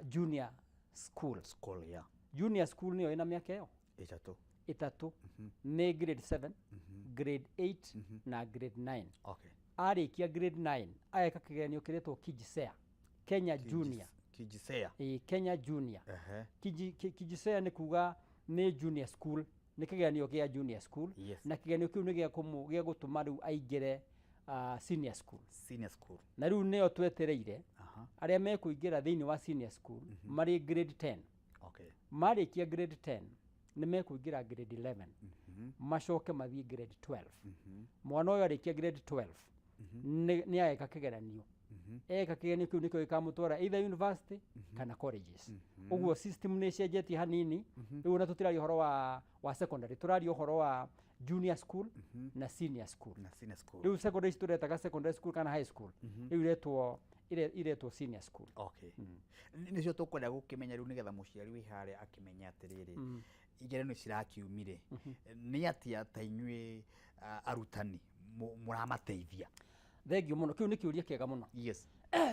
Junior school. School, yeah. Junior school nĩyo ĩna mĩaka ĩyo 3. 3, nĩ grade 7, grade 8 na grade 9. Arĩkia grade 9 ageka kĩgeranio kĩretwo KJSEA, Kenya Junior. KJSEA. Ĩĩ, Kenya Junior. KJSEA nĩ kuga nĩ junior school, nĩ kĩgeranio kĩa junior school. Na kĩgeranio kĩu nĩ gĩa gũtũma rĩu aingĩre senior school. Senior school. Na rĩu nĩyo twetereire arĩa mekũingĩra thĩinĩ wa senior school marĩ grade 10. Marĩkia grade 10 nĩ mekũingĩra grade 11, macoke mathiĩ grade 12. Mwana ũyũ arĩkia grade 12 nĩ ageka kĩgeranio. Eka kĩgeranio kĩu nĩkĩo gĩkamũtwara either university kana colleges. Ũguo system nĩ ĩcenjetie hanini rĩu, ona tũtiraria ũhoro wa secondary, tũraria ũhoro wa junior school na senior school. Na senior school. Rĩu secondary ici tũretaga secondary school kana high school, rĩu iretwo senior school. Okay. Nĩcio tũkwenda gũkĩmenya rĩu, nĩgetha mũciari wĩ harĩa akĩmenya atĩrĩrĩ, igeranio cirakiumire nĩ atĩa, ta inyuĩ arutani mũramateithia? Thengiũ mũno, kĩu nĩ kĩũria kĩega mũno.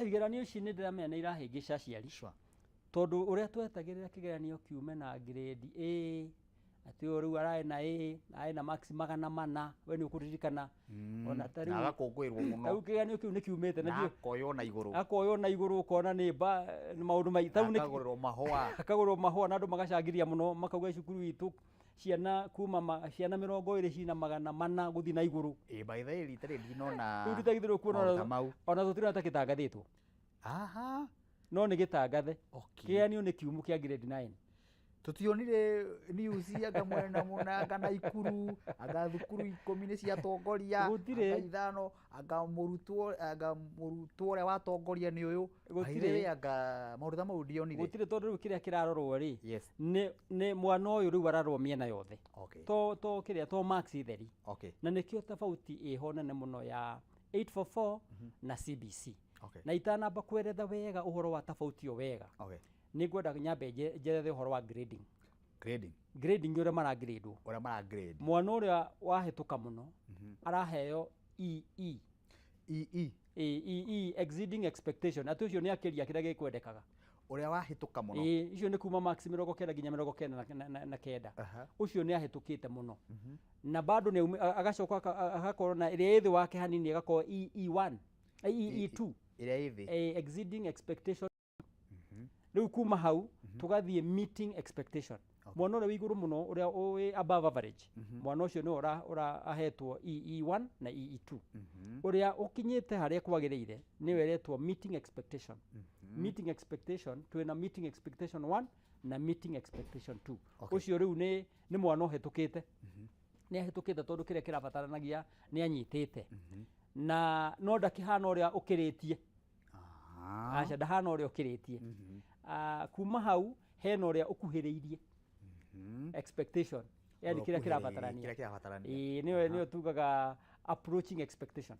Igeranio ici nĩ ndĩramenya nĩ irahĩngĩca aciari, tondũ ũrĩa twetagĩrĩra kĩgeranio kiume na grade A, atĩ ũyũ rĩu ararĩ na A, arĩ na marks 400, we nĩ ũkũririkana ona ta Na rĩu agakũngũĩrwo ta mũno. Rĩu kĩgeranio kĩu nĩ kiumĩte na na akoywo na igũrũ. Akoywo na igũrũ, ũkona nĩ ba nĩ maũndũ mai ta rĩu akagũrĩrwo mahũa. Akagũrwo mahũa na andũ magacangĩria mũno, makauga cukuru itũ ciana kuma ciana 20 cina 400 gũthiĩ na igũrũ. Ĩ, by the way, rita rĩrĩ ndinona Rĩu nditagithĩrwo kuona. Maũndũ ta mau. Ona tũtirona ta gĩtangathĩtwo. No nĩ gĩtangathe. Kĩgeranio nĩ kiumu kĩa grade 9. Tũtionire news anga mwena mũna, anga Naikuru, anga thukuru 10 nĩ ciatongoria. Gũtirĩ. Anga ithano, anga mũrutwo ũrĩa watongoria nĩ ũyũ. Gũtirĩ. By the way, anga maũndũ ta mau ndionire. Gũtirĩ, tondũ rĩu kĩrĩa kĩrarorwo rĩ, nĩ mwana ũyũ rĩu ararorwo mĩena yothe, to kĩrĩa to marks theri. Na nĩkĩo tofauti ĩho nene mũno ya 844 na CBC. Na itanamba kweretha wega ũhoro wa tofauti ĩyo wega, nĩ ngwenda nyambe njerethe ũhoro wa grading. Grading. Grading, ũrĩa maragrĩndwo. Ũrĩa mara grade. Mwana ũrĩa wahĩtũka mũno araheo EE. EE. EE, exceeding expectation, atĩ ũcio nĩ akĩria kĩrĩa gĩkwendekaga. Ũrĩa wahĩtũka mũno. Ĩĩ, icio nĩ kuma marks 90 nginya 99. Ũcio nĩ ahĩtũkĩte mũno na bado nĩ agacoka agakorwo na ĩrĩa ĩ thĩ wake hanini, ĩgakorwo EE1, EE2. Ĩrĩa ĩ thĩ. Exceeding expectation. Rĩu kuma hau tũgathiĩ meeting expectation. Mwana ũrĩa wĩ igũrũ mũno, ũrĩa wĩ above average, mwana ũcio nĩwe ũra ahetwo EE1 na EE2. Ũrĩa ũkinyĩte harĩa kwagĩrĩire nĩwe ĩretwo meeting expectation. Meeting expectation, twĩna meeting expectation 1 na meeting expectation 2. Ũcio rĩu nĩ mwana ũhetũkĩte, nĩ ahĩtũkĩte tondũ kĩrĩa kĩrabataranagia nĩ anyitĩte, na no ndakĩhana ũrĩa ũkĩrĩtie. Aca, ndahana ũrĩa ũkĩrĩtie. Kuma hau hena ũrĩa ũkuhĩrĩirie expectation, yani kĩrĩa kĩrabatarania. Kĩrĩa kĩrabatarania. Ĩĩ, nĩyo tugaga approaching expectation.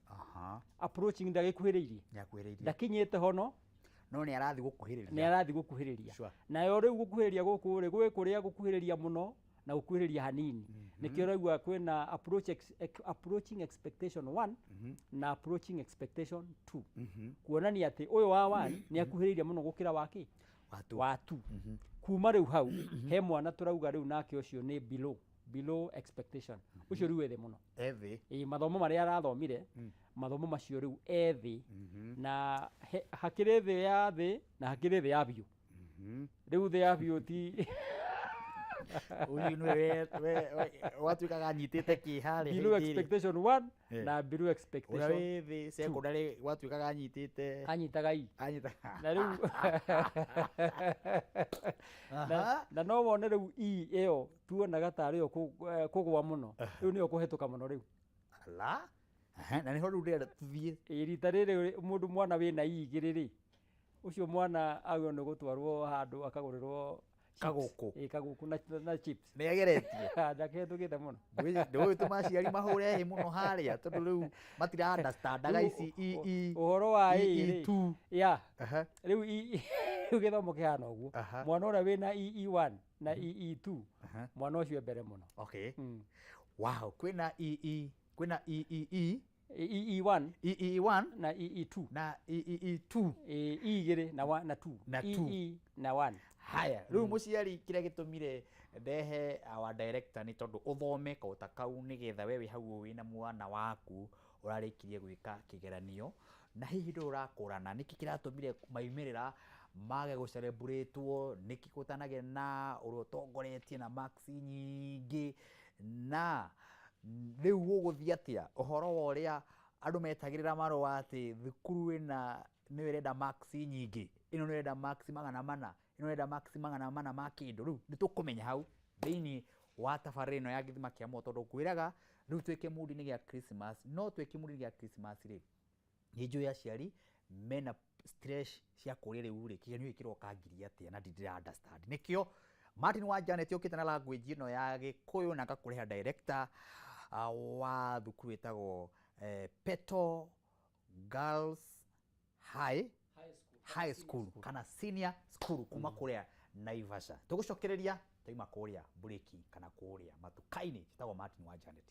Approaching, ndagĩkuhĩrĩirie. Nĩakuhĩrĩirie. Ndakinyĩte hono. No nĩ arathiĩ gũkuhĩrĩria. Nĩ arathiĩ gũkuhĩrĩria. Nayo rĩu gũkuhĩrĩria gũkũ rĩ, gwĩ kũrĩa gũkuhĩrĩria mũno na gũkuhĩrĩria hanini. Nĩkĩo ũraigua kwĩna approaching expectation 1 na approaching expectation 2, kuonania atĩ ũyũ wa 1 nĩ akuhĩrĩirie mũno gũkĩra wa kĩ? Wa two. Wa 2. Kuma rĩu hau he mwana tũrauga rĩu nake ũcio nĩ below expectation, ũcio rĩu ĩ thĩ mũno. Ethĩ. Ĩĩ, mathomo marĩa arathomire, mathomo macio rĩu e thĩ, na hakĩrĩ thĩ ya thĩ na hakĩrĩ thĩ ya biũ. Rĩu thĩ ya biũ ti Ũyũ nĩwe watuĩkaga anyitĩte kĩ harĩa below hĩndĩ ĩrĩa. expectation 1 na below ũrĩa expectation wĩ thĩ secondary gwatuĩkaga anyitĩte anyitaga i anyitaga. Na rĩu na no wone rĩu i ĩyo tuonaga tarĩ yo kũgwa mũno, rĩu nĩyo kũhetũka mũno rĩu. Ala. Aha, na nĩho rĩu ndĩrenda tũthiĩ. Ĩ, rita rĩrĩ mũndũ mwana wĩna i 2 rĩ, ũcio mwana agĩrĩirwo nĩ gũtwarwo handũ akagũrĩrwo chips. Kagũkũ. Ĩ, kagũkũ na chips. Nĩ ageretie. Ndakĩhetũkĩte mũno. Ndĩgũgĩtũma aciari mahũre hĩ mũno harĩa, tondũ rĩu matira understandaga ici E E Ũhoro wa E ĩ rĩ E2. Ya rĩu gĩthomo kĩhana ũguo. Mwana ũrĩa wĩna EE1 na EE2, mwana ũcio e mbere mũno. Wow, kwĩna EE, kwĩna EEE. EE1 EE1 na EE2. Na EE2. E igĩrĩ na na 2. Na two. EE na 1. Haya, rĩu mũciari, kĩrĩa gĩtũmire ndehe our director nĩ tondũ ũthome kaũta kau, nĩgetha we wĩ hau wĩna mwana waku ũrarĩkirie gwĩka kĩgeranio na hihi ndũrĩ ũrakũrana nĩkĩ kĩratũmire maumĩrĩra mage gũcerebũrĩtwo, nĩkĩ gũtanagĩa na ũrĩa ũtongoretie na marks nyingĩ, na rĩu gũgũthiĩ atĩa ũhoro wa ũrĩa andũ metagĩrĩra marũa atĩ thukuru ĩna nĩyo ĩrenda marks nyingĩ, ĩno nĩyo ĩrenda marks 400, ĩno ĩrenda marks 400 ma kĩndũ. Rĩu nĩ tũkũmenya hau thĩinĩ wa tabarĩra ĩno ya Gĩthima kĩa Muoyo, tondũ ngwĩraga rĩu twĩ kĩmundi-inĩ gĩa Christmas, no twĩ kĩmundi-inĩ gĩa Christmas rĩ, nĩ njũĩ aciari mena stress cia kũrĩa rĩu rĩ, kĩgeranio gĩkĩ kĩroka ngiri atĩa na ndindĩra understand. Nĩkĩo Martin wa Janet okĩte na language ĩno ya Gĩkũyũ na agakũreha director wa thukuru ĩtagwo Peto Girls High School kana Senior School kuma kũrĩa Naivasha. Tũgũcokereria twaima kũrĩa bureki kana kũrĩa matuka-inĩ. Njĩtagwo Martin wa Janet.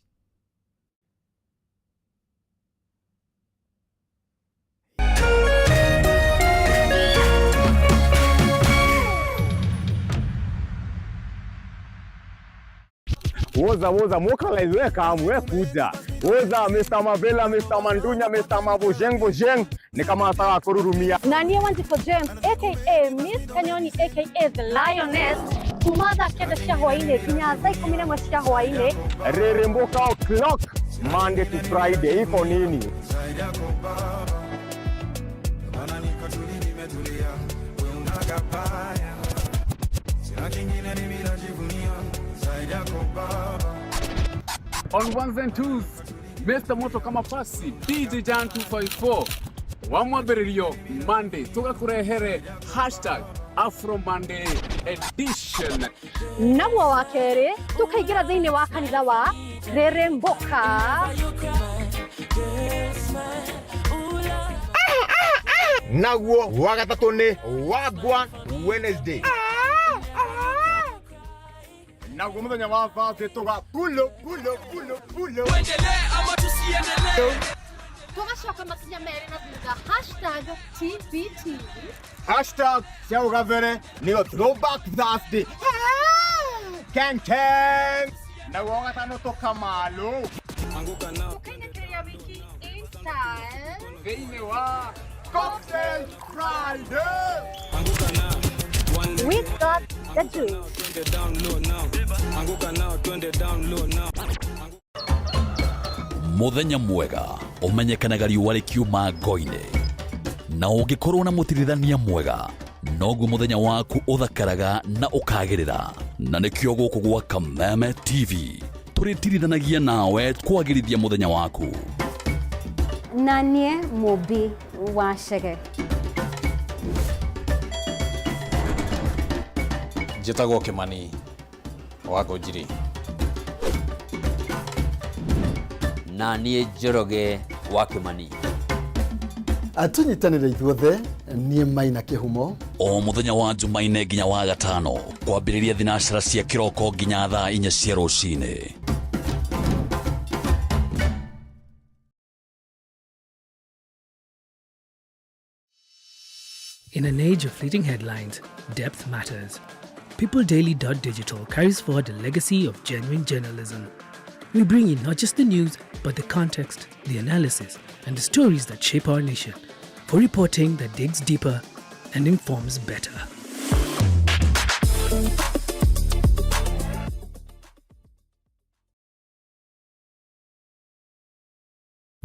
Woza woza mokalize, we kam, we kuja. Woza Mr. Mavela, Mr. Mandunya, Mr. Mabojeng Bojeng, ni kama nataka kururumia. Na niĩ Wanjikũ James aka Miss Kanyoni aka The Lioness, kuma thaa 9 cia hwaĩ-inĩ nginya thaa 11 cia hwaĩ-inĩ. Reremboka o'clock Monday to Friday, iko nini? Zaidi yako baba, maana niko tuli, nimetulia, we unagabaya, sina kingine mimi najivunia zaidi yako baba. On ones and twos, Mr. Moto kama pasi, DJ Jan 254 wa mwambĩrĩrio Monday tũgakũrehere #AfroMonday edition. Naguo wa kerĩ tũkaingĩra thĩinĩ wa kanitha wa Reremboka. Naguo wa gatatũ nĩ Wagwan Wednesday. Naguo mũthenya wa Thursday tũga pulo pulo pulo pulo. Tũgacoka makinya merĩ na thutha, #TBT. Hashtag cia ũgabere nĩyo Throwback Thursday. Ken Ken. Naguo wa gatano tũkamalo. Tũkainĩkĩrĩria wiki in style thĩinĩ wa Cocktail Friday. We got the juice. Anguka nao twende down low now. Muthenya mwega ũmenyekanaga riũa rĩkiuma ngo-inĩ, na ũngĩkorwo na mũtirithania mwega noguo mũthenya waku ũthakaraga na ũkagĩrĩra. Na nĩkĩo gũkũ gwa Kameme TV tũrĩtirithanagia nawe kwagĩrithia mũthenya waku. Na niĩ Mũmbi wa Chege. Njĩtagwo Kĩmani wa Ngũnjiri. Na niĩ Njoroge wa Kĩmani. Tũnyitanĩre ithuothe, niĩ Maina Kĩhumo. O mũthenya wa Jumaine nginya wa gatano, kwambĩrĩria thinacara cia kĩroko nginya thaa 4 cia rũcinĩ. In an age of fleeting headlines, depth matters. PeopleDaily.digital carries forward a legacy of genuine journalism. We bring you not just the news, but the context, the analysis, and the stories that shape our nation, for reporting that digs deeper and informs better.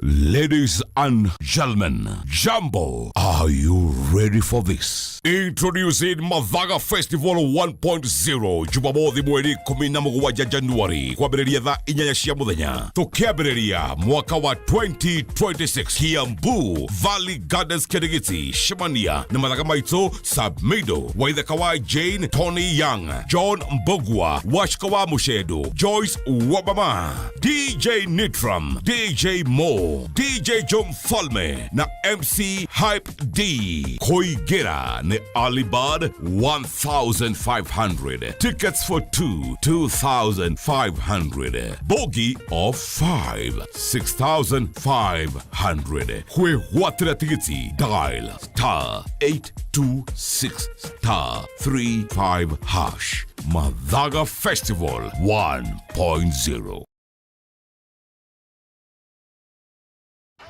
Ladies and gentlemen, Jambo, are you ready for this? Introducing Mathaga Festival 1.0, Jumamothi mweri 17 Januari, kwambĩrĩria thaa 8 cia mũthenya, tũkĩambĩrĩria mwaka wa 2026, Kiambu Valley Gardens Kirigiti. Cemania na mathaga maitũ Sabmido Waithaka wa Jane, Tony Young, John Mbogwa, Washka wa Mushedo, Joyce Wabama, DJ Nitram, DJ Mo. Kĩhumo, DJ Joe Mfalme na MC Hype D. Kũingĩra nĩ Alibud 1500. Tickets for 2 2500. Bogi of 5 6500. Kwĩgwatĩra tigiti dial star 826 star 35 hash. Mathaga Festival 1.0.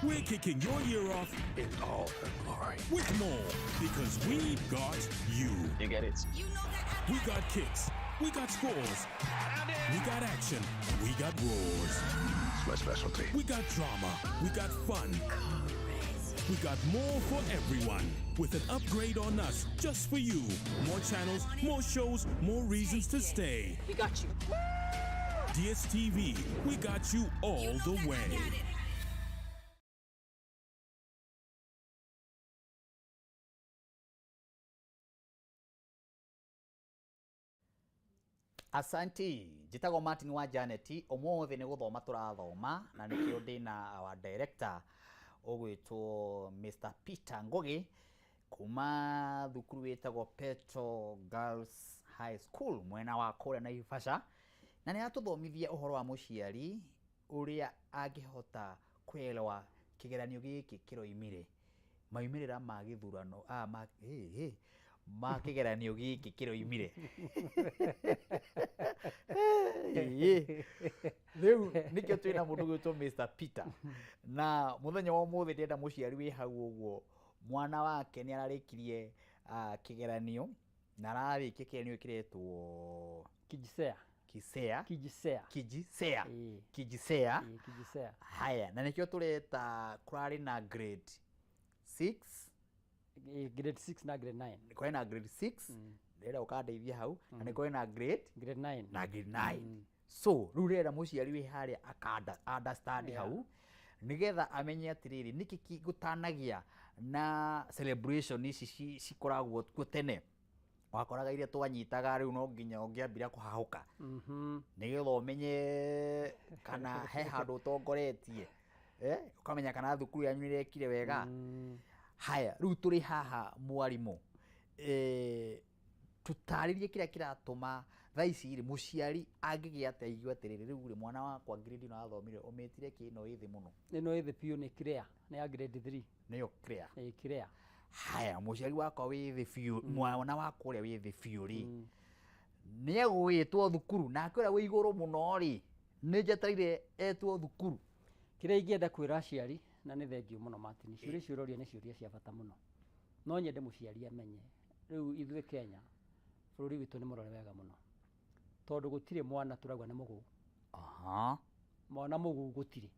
We're kicking your year off in all her glory with more because we got you. You get it. We got kicks. We got scores. We got action. We got roars. It's my specialty. We got drama. We got fun. We got more for everyone with an upgrade on us just for you. More channels, more shows, more reasons to stay. We got you. DSTV, we got you all the way. Asanti, njĩtagwo Martin wa Janet, ũmũthĩ nĩ gũthoma tũrathoma na nĩkĩo ndĩna our director ũgwĩtwo Mr. Peter Ngugi kuma thukuru wĩtagwo Petro Girls High School mwena wa kũrĩa Naivasha, na nĩ aratũthomithia ũhoro wa mũciari ũrĩa angĩhota kuelewa kĩgeranio gĩkĩ kĩroimire, maumĩrĩra ma gĩthurano ma kĩgeranio gĩkĩ kĩroimire. Rĩu nĩkĩo twĩna mũndũ ũgwĩtwo Mr. Peter, na mũthenya wa ũmũthĩ ndĩrenda mũciari wĩ hau ũguo mwana wake nĩ ararĩkirie kĩgeranio na ararĩkia kĩgeranio kĩretwo Kijisea. Kisea. Kijisea. Kijisea. Kijisea. Kijisea. Haya, na nĩkĩo tũreta kũrarĩ na grade 6, grade 6 na grade 9. Nĩ kũrĩ na grade 6, ndĩrenda ũkandeithia hau, na nĩ kũrĩ na grade 9 na grade 9. So rĩu ndĩrenda mũciari wĩ harĩa aka understand hau nĩgetha amenye atĩrĩrĩ nĩkĩ gũtanagia na celebration ici cikoragwo kuo tene. Wakoraga iria twanyitaga rĩu no nginya ũngĩambire kũhahũka nĩgetha ũmenye kana he handũ ũtongoretie, ũkamenya kana thukuru yanyu nĩĩrekire wega. Haya, rĩu tũrĩ haha mwarimũ, tũtarĩrie kĩrĩa kĩratũma thaa ici rĩ mũciari angĩgĩa atĩa aigue atĩrĩrĩ rĩu rĩ mwana wakwa grade ĩno athomire ũmĩtire kĩ ĩno ĩ thĩ mũno. Ĩno ĩ thĩ biũ nĩ Crea, nĩ ya grade 3. Nĩyo Crea. Ĩ Crea. Haya, mũciari wakwa wĩ thĩ biũ, mwana wakwa ũrĩa wĩ thĩ biũ rĩ nĩ egũgĩtwo thukuru, nake ũrĩa wĩ igũrũ mũno rĩ nĩ njetereire etwo thukuru. Kĩrĩa ingĩenda kwĩra aciari, na nĩ thengiũ mũno Martin, ciũria icio ũroria nĩ ciũria cia bata mũno. No nyende mũciari amenye rĩu ithuĩ Kenya bũrũri witũ nĩ mũrore wega mũno, tondũ gũtirĩ mwana tũrauga nĩ mũgũu. Mwana mũgũu gũtirĩ.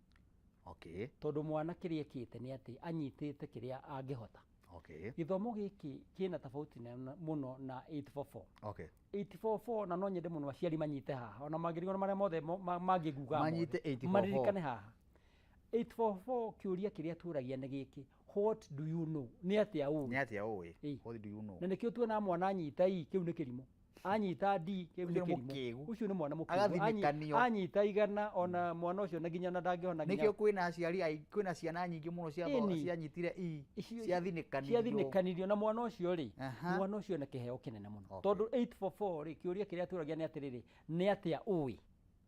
Okay. Tondũ mwana kĩrĩa ekĩte nĩ atĩ anyitĩte kĩrĩa angĩhota. Okay. Gĩthomo gĩkĩ kĩna tofauti mũno na 844. Okay. 844 na no nyende mũno aciari manyite haha, ona mangĩrigwo na marĩa mothe mangĩnguga manyite 844, maririkane haha. 844 kĩũria kĩrĩa tũragia nĩ gĩkĩ, what do you know? Nĩ atĩa ũĩ? Nĩ atĩa ũĩ? What do you know? Na nĩkĩo tuona mwana anyita I kĩu nĩ kĩrimũ, anyita D kĩu nĩ kĩrimũ, ũcio nĩ mwana mũkĩgu, anyita igana ona mwana ũcio na nginya na ndangĩhona nginya. Nĩkĩo kwĩna aciari kwĩna ciana nyingĩ mũno cianyitire I ciathinĩkanirio, na mwana ũcio rĩ, mwana ũcio na kĩheo kĩnene mũno, tondũ 844 rĩ kĩũria kĩrĩa tũragia nĩ atĩrĩrĩ, nĩ atĩa ũĩ?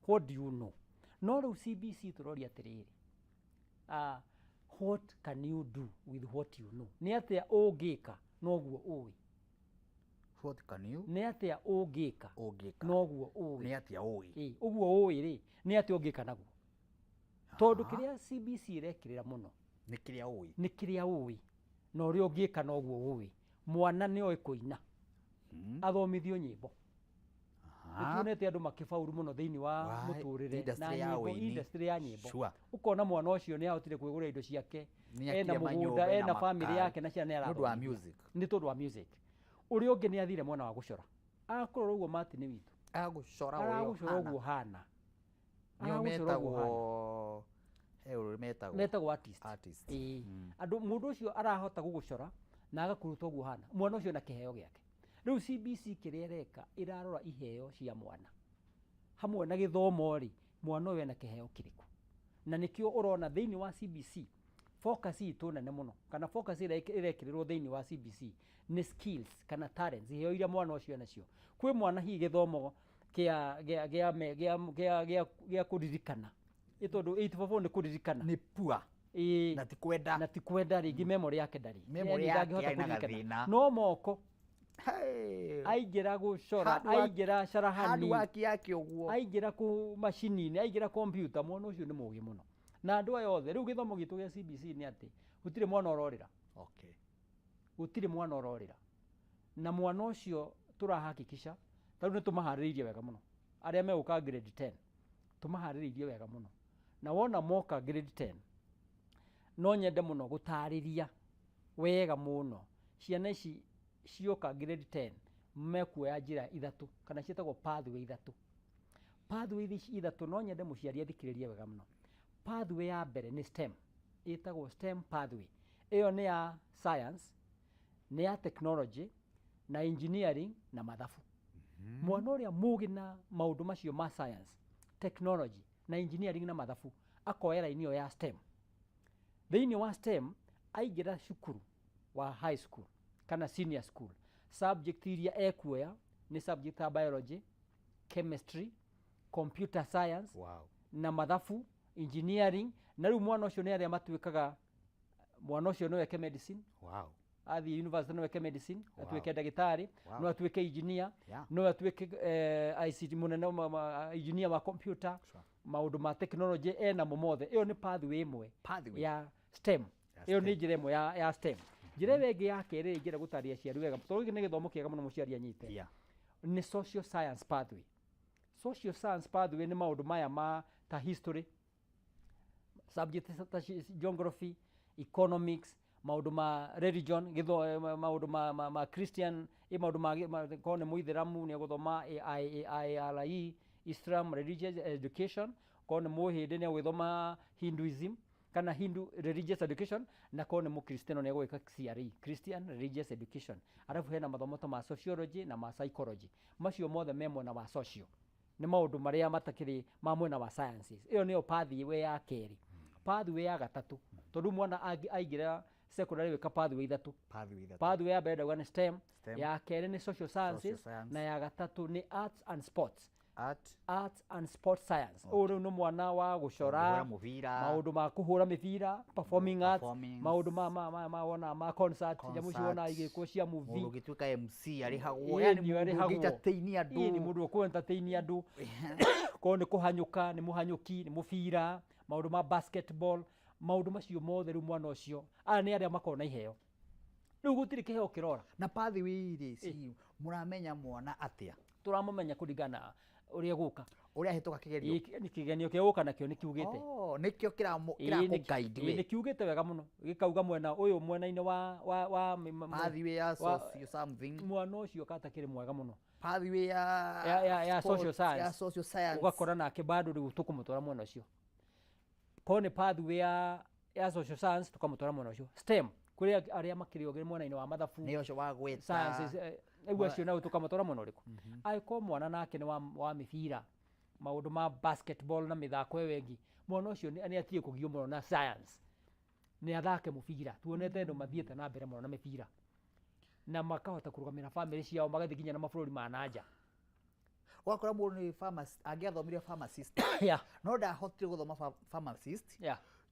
What do you know? No rĩu CBC tũroria atĩrĩrĩ, what can you do with what you know? Nĩ atĩa ũngĩka noguo ũĩ? What can you? Nĩ atĩa ũngĩka noguo ũĩ? Nĩ atĩa ũĩ? Ũguo ũĩ rĩ, nĩ atĩa ũngĩka naguo? Tondũ kĩrĩa CBC ĩrekĩrĩra mũno nĩ kĩrĩa ũĩ, nĩ kĩrĩa ũĩ na ũrĩa ũngĩka noguo ũĩ. Mwana nĩ oĩ kũina, athomithio nyĩmbo. Nĩtuonete andũ makĩbauru mũno thĩinĩ wa mũtũrĩre na nyĩmbo, industry ya nyĩmbo. Ũkona mwana ũcio nĩ ahotire kwĩgũrĩra indo ciake, ena mũgũnda, ena family yake na ciana nĩ arathomithia nĩ tondũ wa music. Ũrĩa ũngĩ nĩ athire mwena wa gũcora, akũrora ũguo Martin witũ aragũcora ũguo hana, nĩo metagwo metagwo artist. Andũ mũndũ ũcio arahota gũgũcora na agakũruta ũguo hana, mwana ũcio na kĩheo gĩake. Rĩu CBC kĩrĩa ĩreka ĩrarora iheo cia mwana hamwe na gĩthomo rĩ, mwana ũyũ ena kĩheo kĩrĩkũ? Na nĩkĩo ũrona thĩinĩ wa CBC focus itũ nene mũno, kana focus ĩrĩa ĩrekĩrĩrwo thĩinĩ wa CBC nĩ skills kana talents, iheo iria mwana ũcio enacio. Kwĩ mwana hihi gĩthomo kĩa gĩa gĩa me- gĩa gĩa gĩa gĩa kũririkana, ĩ tondũ 844 nĩ kũririkana. Nĩ pua. Ĩĩ. Na ti kwenda. Na ti kwenda rĩngĩ, memory yake ndarĩ. Memory Yani yake ndangĩhota arĩ na kũririkana. gathĩna. No moko aingĩra gũcora, aingĩra carahani, Handwork yake ũguo. Aingĩra kũ macini-inĩ, aingĩra kompiuta, mwana ũcio nĩ mũgĩ mũno. Na andũ aya othe rĩu, gĩthomo gitũ gĩa CBC nĩ atĩ gũtirĩ mwana ũrorĩra. Gũtirĩ mwana ũrorĩra, na mwana ũcio tũrahakikisha ta rĩu nĩ tũmaharĩrĩirie wega mũno. Arĩa megũka grade 10 tũmaharĩrĩirie wega mũno, na wona moka grade 10, no nyende mũno gũtarĩria wega mũno, ciana ici cioka grade 10 mekuoya njĩra ithatũ, kana ciĩtagwo pathway ithatũ. Pathway ici ithatũ, no nyende mũciari athikĩrĩrie wega mũno. Pathway ya mbere nĩ STEM, ĩtagwo STEM pathway. Ĩyo nĩ ya science, nĩ ya technology na engineering na mathabu. Mwana ũrĩa mũgĩ na maũndũ macio ma science, technology na engineering na mathabu akoya raini ĩyo ya STEM. Thĩinĩ wa STEM, aingĩra cukuru wa high school kana senior school, subject iria ekuoya nĩ subject ta biology, chemistry, computer science na mathabu, engineering. Na rĩu mwana ũcio nĩ arĩa matuĩkaga, mwana ũcio no eke medicine. Athiĩ university no eke medicine, atuĩke ndagĩtarĩ, no atuĩke engineer, no atuĩke ICT mũnene, engineer wa computer, maũndũ ma technology enamo mothe. Ĩyo nĩ pathway ĩmwe. Pathway. Ya STEM. Ya Ĩyo STEM. nĩ njĩra ĩmwe ya STEM. Njĩra ĩyo ĩngĩ ya kerĩ ingĩenda gũtarĩria aciari wega, tondũ gĩkĩ nĩ gĩthomo kĩega mũno mũciari anyite, nĩ social science pathway. Social science pathway nĩ maũndũ maya ma ta history subject, ta geography, economics, maũndũ ma religion, maũndũ ma Christian, maũndũ ma korwo nĩ mũithĩramu nĩ egũthoma IRE, Islam religious education, korwo nĩ mũhĩndĩ nĩ egũgĩthoma Hinduism kana Hindu religious education, na korwo nĩ mũkristiano nĩ egũgĩka CRE, Christian religious education. Arabu hena mathomo ta ma sociology na ma psychology. Macio mothe me mwena wa social, nĩ maũndũ marĩa matakĩrĩ ma mwena wa sciences. Ĩyo nĩyo pathway ya kerĩ. Pathway ya gatatũ, tondũ mwana aingĩra secondary gwĩka pathway ithatũ. Pathway ithatũ. Pathway ya mbere ndauga nĩ STEM, STEM. ya kerĩ nĩ social sciences, science. Na ya gatatũ nĩ arts and sports. Art. Arts and sports science. Ũyũ rĩu nĩ mwana wa gũcora, Kũhũra mũbira. Maũndũ ma kũhũra mĩbira, performing arts, Performing. maũndũ ma wona ma concert, nyamũ icio wona igĩkwo cia movie. Mũndũ ũngĩtuĩka MC arĩhagwo. Ĩĩ, Yani nĩ mũndũ arĩhagwo. ũngĩ-entertain andũ. Ĩĩ, nĩ mũndũ ũkũ entertain andũ. Korwo nĩ kũhanyũka, nĩ mũhanyũki, nĩ mũbira, maũndũ ma basketball, maũndũ macio mothe. Rĩu mwana ũcio, aya nĩ arĩa makoragwo na iheo. Rĩu gũtirĩ kĩheo kĩrora. Na pathway rĩ, ci mũramenya mwana atĩa? Tũramũmenya kũringana na ũrĩa gũka. Ũrĩa ahĩtũka kĩgerio. Ĩĩ, kĩgerio kĩa gũka nakĩo nĩ kiugĩte. Oh, nĩkĩo Ĩĩ, kĩrakũ-guide ĩĩ, we. nĩ kiugĩte wega mũno, gĩkauga mwena ũyũ, mwena-inĩ wa Pathway ya social something. Mwana ũcio katakĩrĩ mwega mũno. Pathway ya ya sports, social science. Ya social science. Ũgakora nake bado rĩu tũkũmũtwara mwena ũcio. Korwo nĩ pathway ya social science, tũkamũtwara mwena ũcio. STEM, kũrĩ arĩa makĩrĩ ogĩ mwena-inĩ wa mathabu. Nĩ ũcio wa gwĩta. Sciences, rĩu acio nao tũkamũtwara mwena ũrĩkũ? Angĩkorwo mwana nake nĩ wa mĩbira, maũndũ ma basketball na mĩthako ĩyo ĩngĩ, mwana ũcio nĩ atige kũgio mũno na science, nĩ athake mũbira. Tuonete andũ mathiĩte na mbere mũno na mĩbira na makahota kũrũgamĩra bamĩrĩ ciao, magathiĩ nginya na mabũrũri ma nanja. Ũgakora mũndũ nĩ pharmacist, angĩathomire pharmacist, no ndahotire gũthoma pharmacist,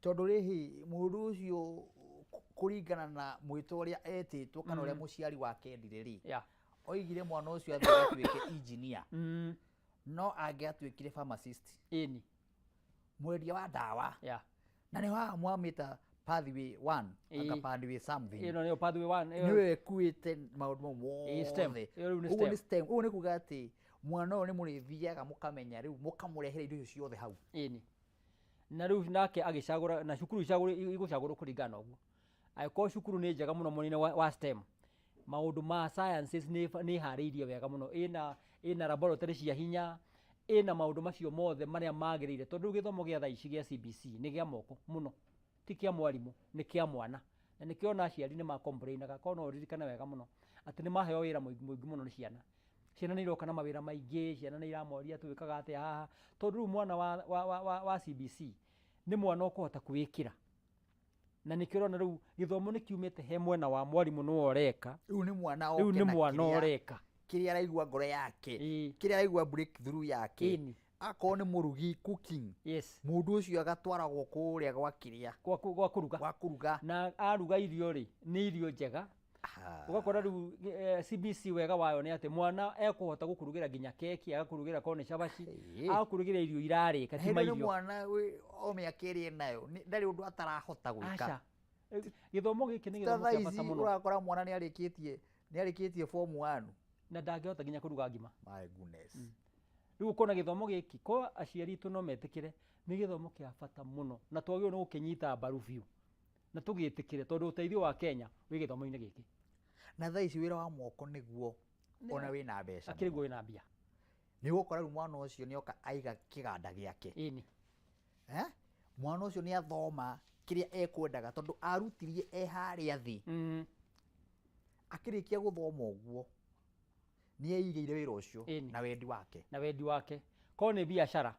tondũ rĩhĩ mũndũ ũcio kũringana na mwĩto ũrĩa etĩtwo kana ũrĩa mũciari wake endire rĩ, oigire mwana ũcio athiĩ atuĩke engineer, no angĩatuĩkire pharmacist, ĩni mwendia wa ndawa. Na nĩ haha mwamĩta pathway one, anga pathway something. Ĩno nĩyo pathway one ĩyo. Nĩwe ĩkuĩte maũndũ mau Ĩĩ, STEM. mothe. Ĩyo rĩu nĩ Ũguo STEM. nĩ STEM. Ũguo nĩ kuga atĩ mwana ũyũ nĩ mũrĩthiaga mũkamenya, rĩu mũkamũrehera indo icio ciothe hau. Ĩni, na rĩu nake agĩcagũra, na cukuru igũcagũrwo kũringana na ũguo. Angĩkorwo cukuru nĩ njega mũno mwena-inĩ wa STEM, maũndũ ma sciences, nĩ ĩharĩirie wega mũno, ĩna laboratory cia hinya, ĩna maũndũ macio mothe marĩa magĩrĩire, tondũ rĩu gĩthomo gĩa thaa ici gĩa CBC nĩ gĩa moko mũno, ti kĩa mwarimũ, nĩ kĩa mwana. Na nĩkĩo ona aciari nĩ makomplainaga, korwo no ũririkane wega mũno, atĩ nĩ maheo wĩra mũingĩ mũingĩ mũno nĩ ciana. Ciana nĩ iroka na mawĩra maingĩ, ciana nĩ iramoria twĩkaga atĩa haha, tondũ rĩu mwana wa CBC Nĩ mwana ũkũhota kwĩĩkĩra. Na nĩkĩo ũrona rĩu gĩthomo nĩ kiumĩte he mwena wa mwarimũ nĩwe ũreka. Rĩu nĩ mwana Rĩu oke nĩ na mwana kĩrĩa- ũreka. Kĩrĩa araigua ngoro yake, kĩrĩa araigua breakthrough yake. Ĩni. Akorwo nĩ mũrugi cooking. Yes. Mũndũ ũcio agatwaragwo kũrĩa gwa kĩrĩa. Gwa kũruga. Gwa kũruga. Na aruga irio rĩ, nĩ irio njega. Ũgakora rĩu CBC wega wayo nĩ atĩ mwana ekũhota gũkũrugĩra nginya keki, agakũrugĩra korwo nĩ cabaci, agakũrugĩra irio irarĩka ti Hĩndĩ nĩ mairio. mwana wĩ o mĩaka ĩrĩa enayo, ndarĩ ũndũ atarahota gwĩka. Aca. Gĩthomo gĩkĩ nĩ Ta gĩthomo thaa kĩa bata ici mũno. ũrakora mwana nĩ arĩkĩtie form 1. Na ndangĩhota nginya kũruga ngima. My goodness. Rĩu ũkona gĩthomo gĩkĩ ko aciari aitũ no metĩkĩre nĩ gĩthomo kĩa bata mũno na twagĩrĩirwo nĩ gũkĩnyita mbaru biũ na tũgĩtĩkĩre tondũ ũteithio wa Kenya wĩ gĩthomo-inĩ gĩkĩ. Na thaa ici wĩra wa moko nĩguo ona wĩna mbeca. Akĩrĩ guo wĩna mbia. Nĩ ũgũkora rĩu mwana ũcio nĩ oka aiga kĩganda gĩake. Ĩni. Eh? Mwana ũcio nĩ athoma kĩrĩa ekwendaga tondũ arutirie e harĩa thĩ. Akĩrĩkia gũthoma ũguo nĩ eigĩire wĩra ũcio na wendi wake. Na wendi wake. Korwo nĩ biacara,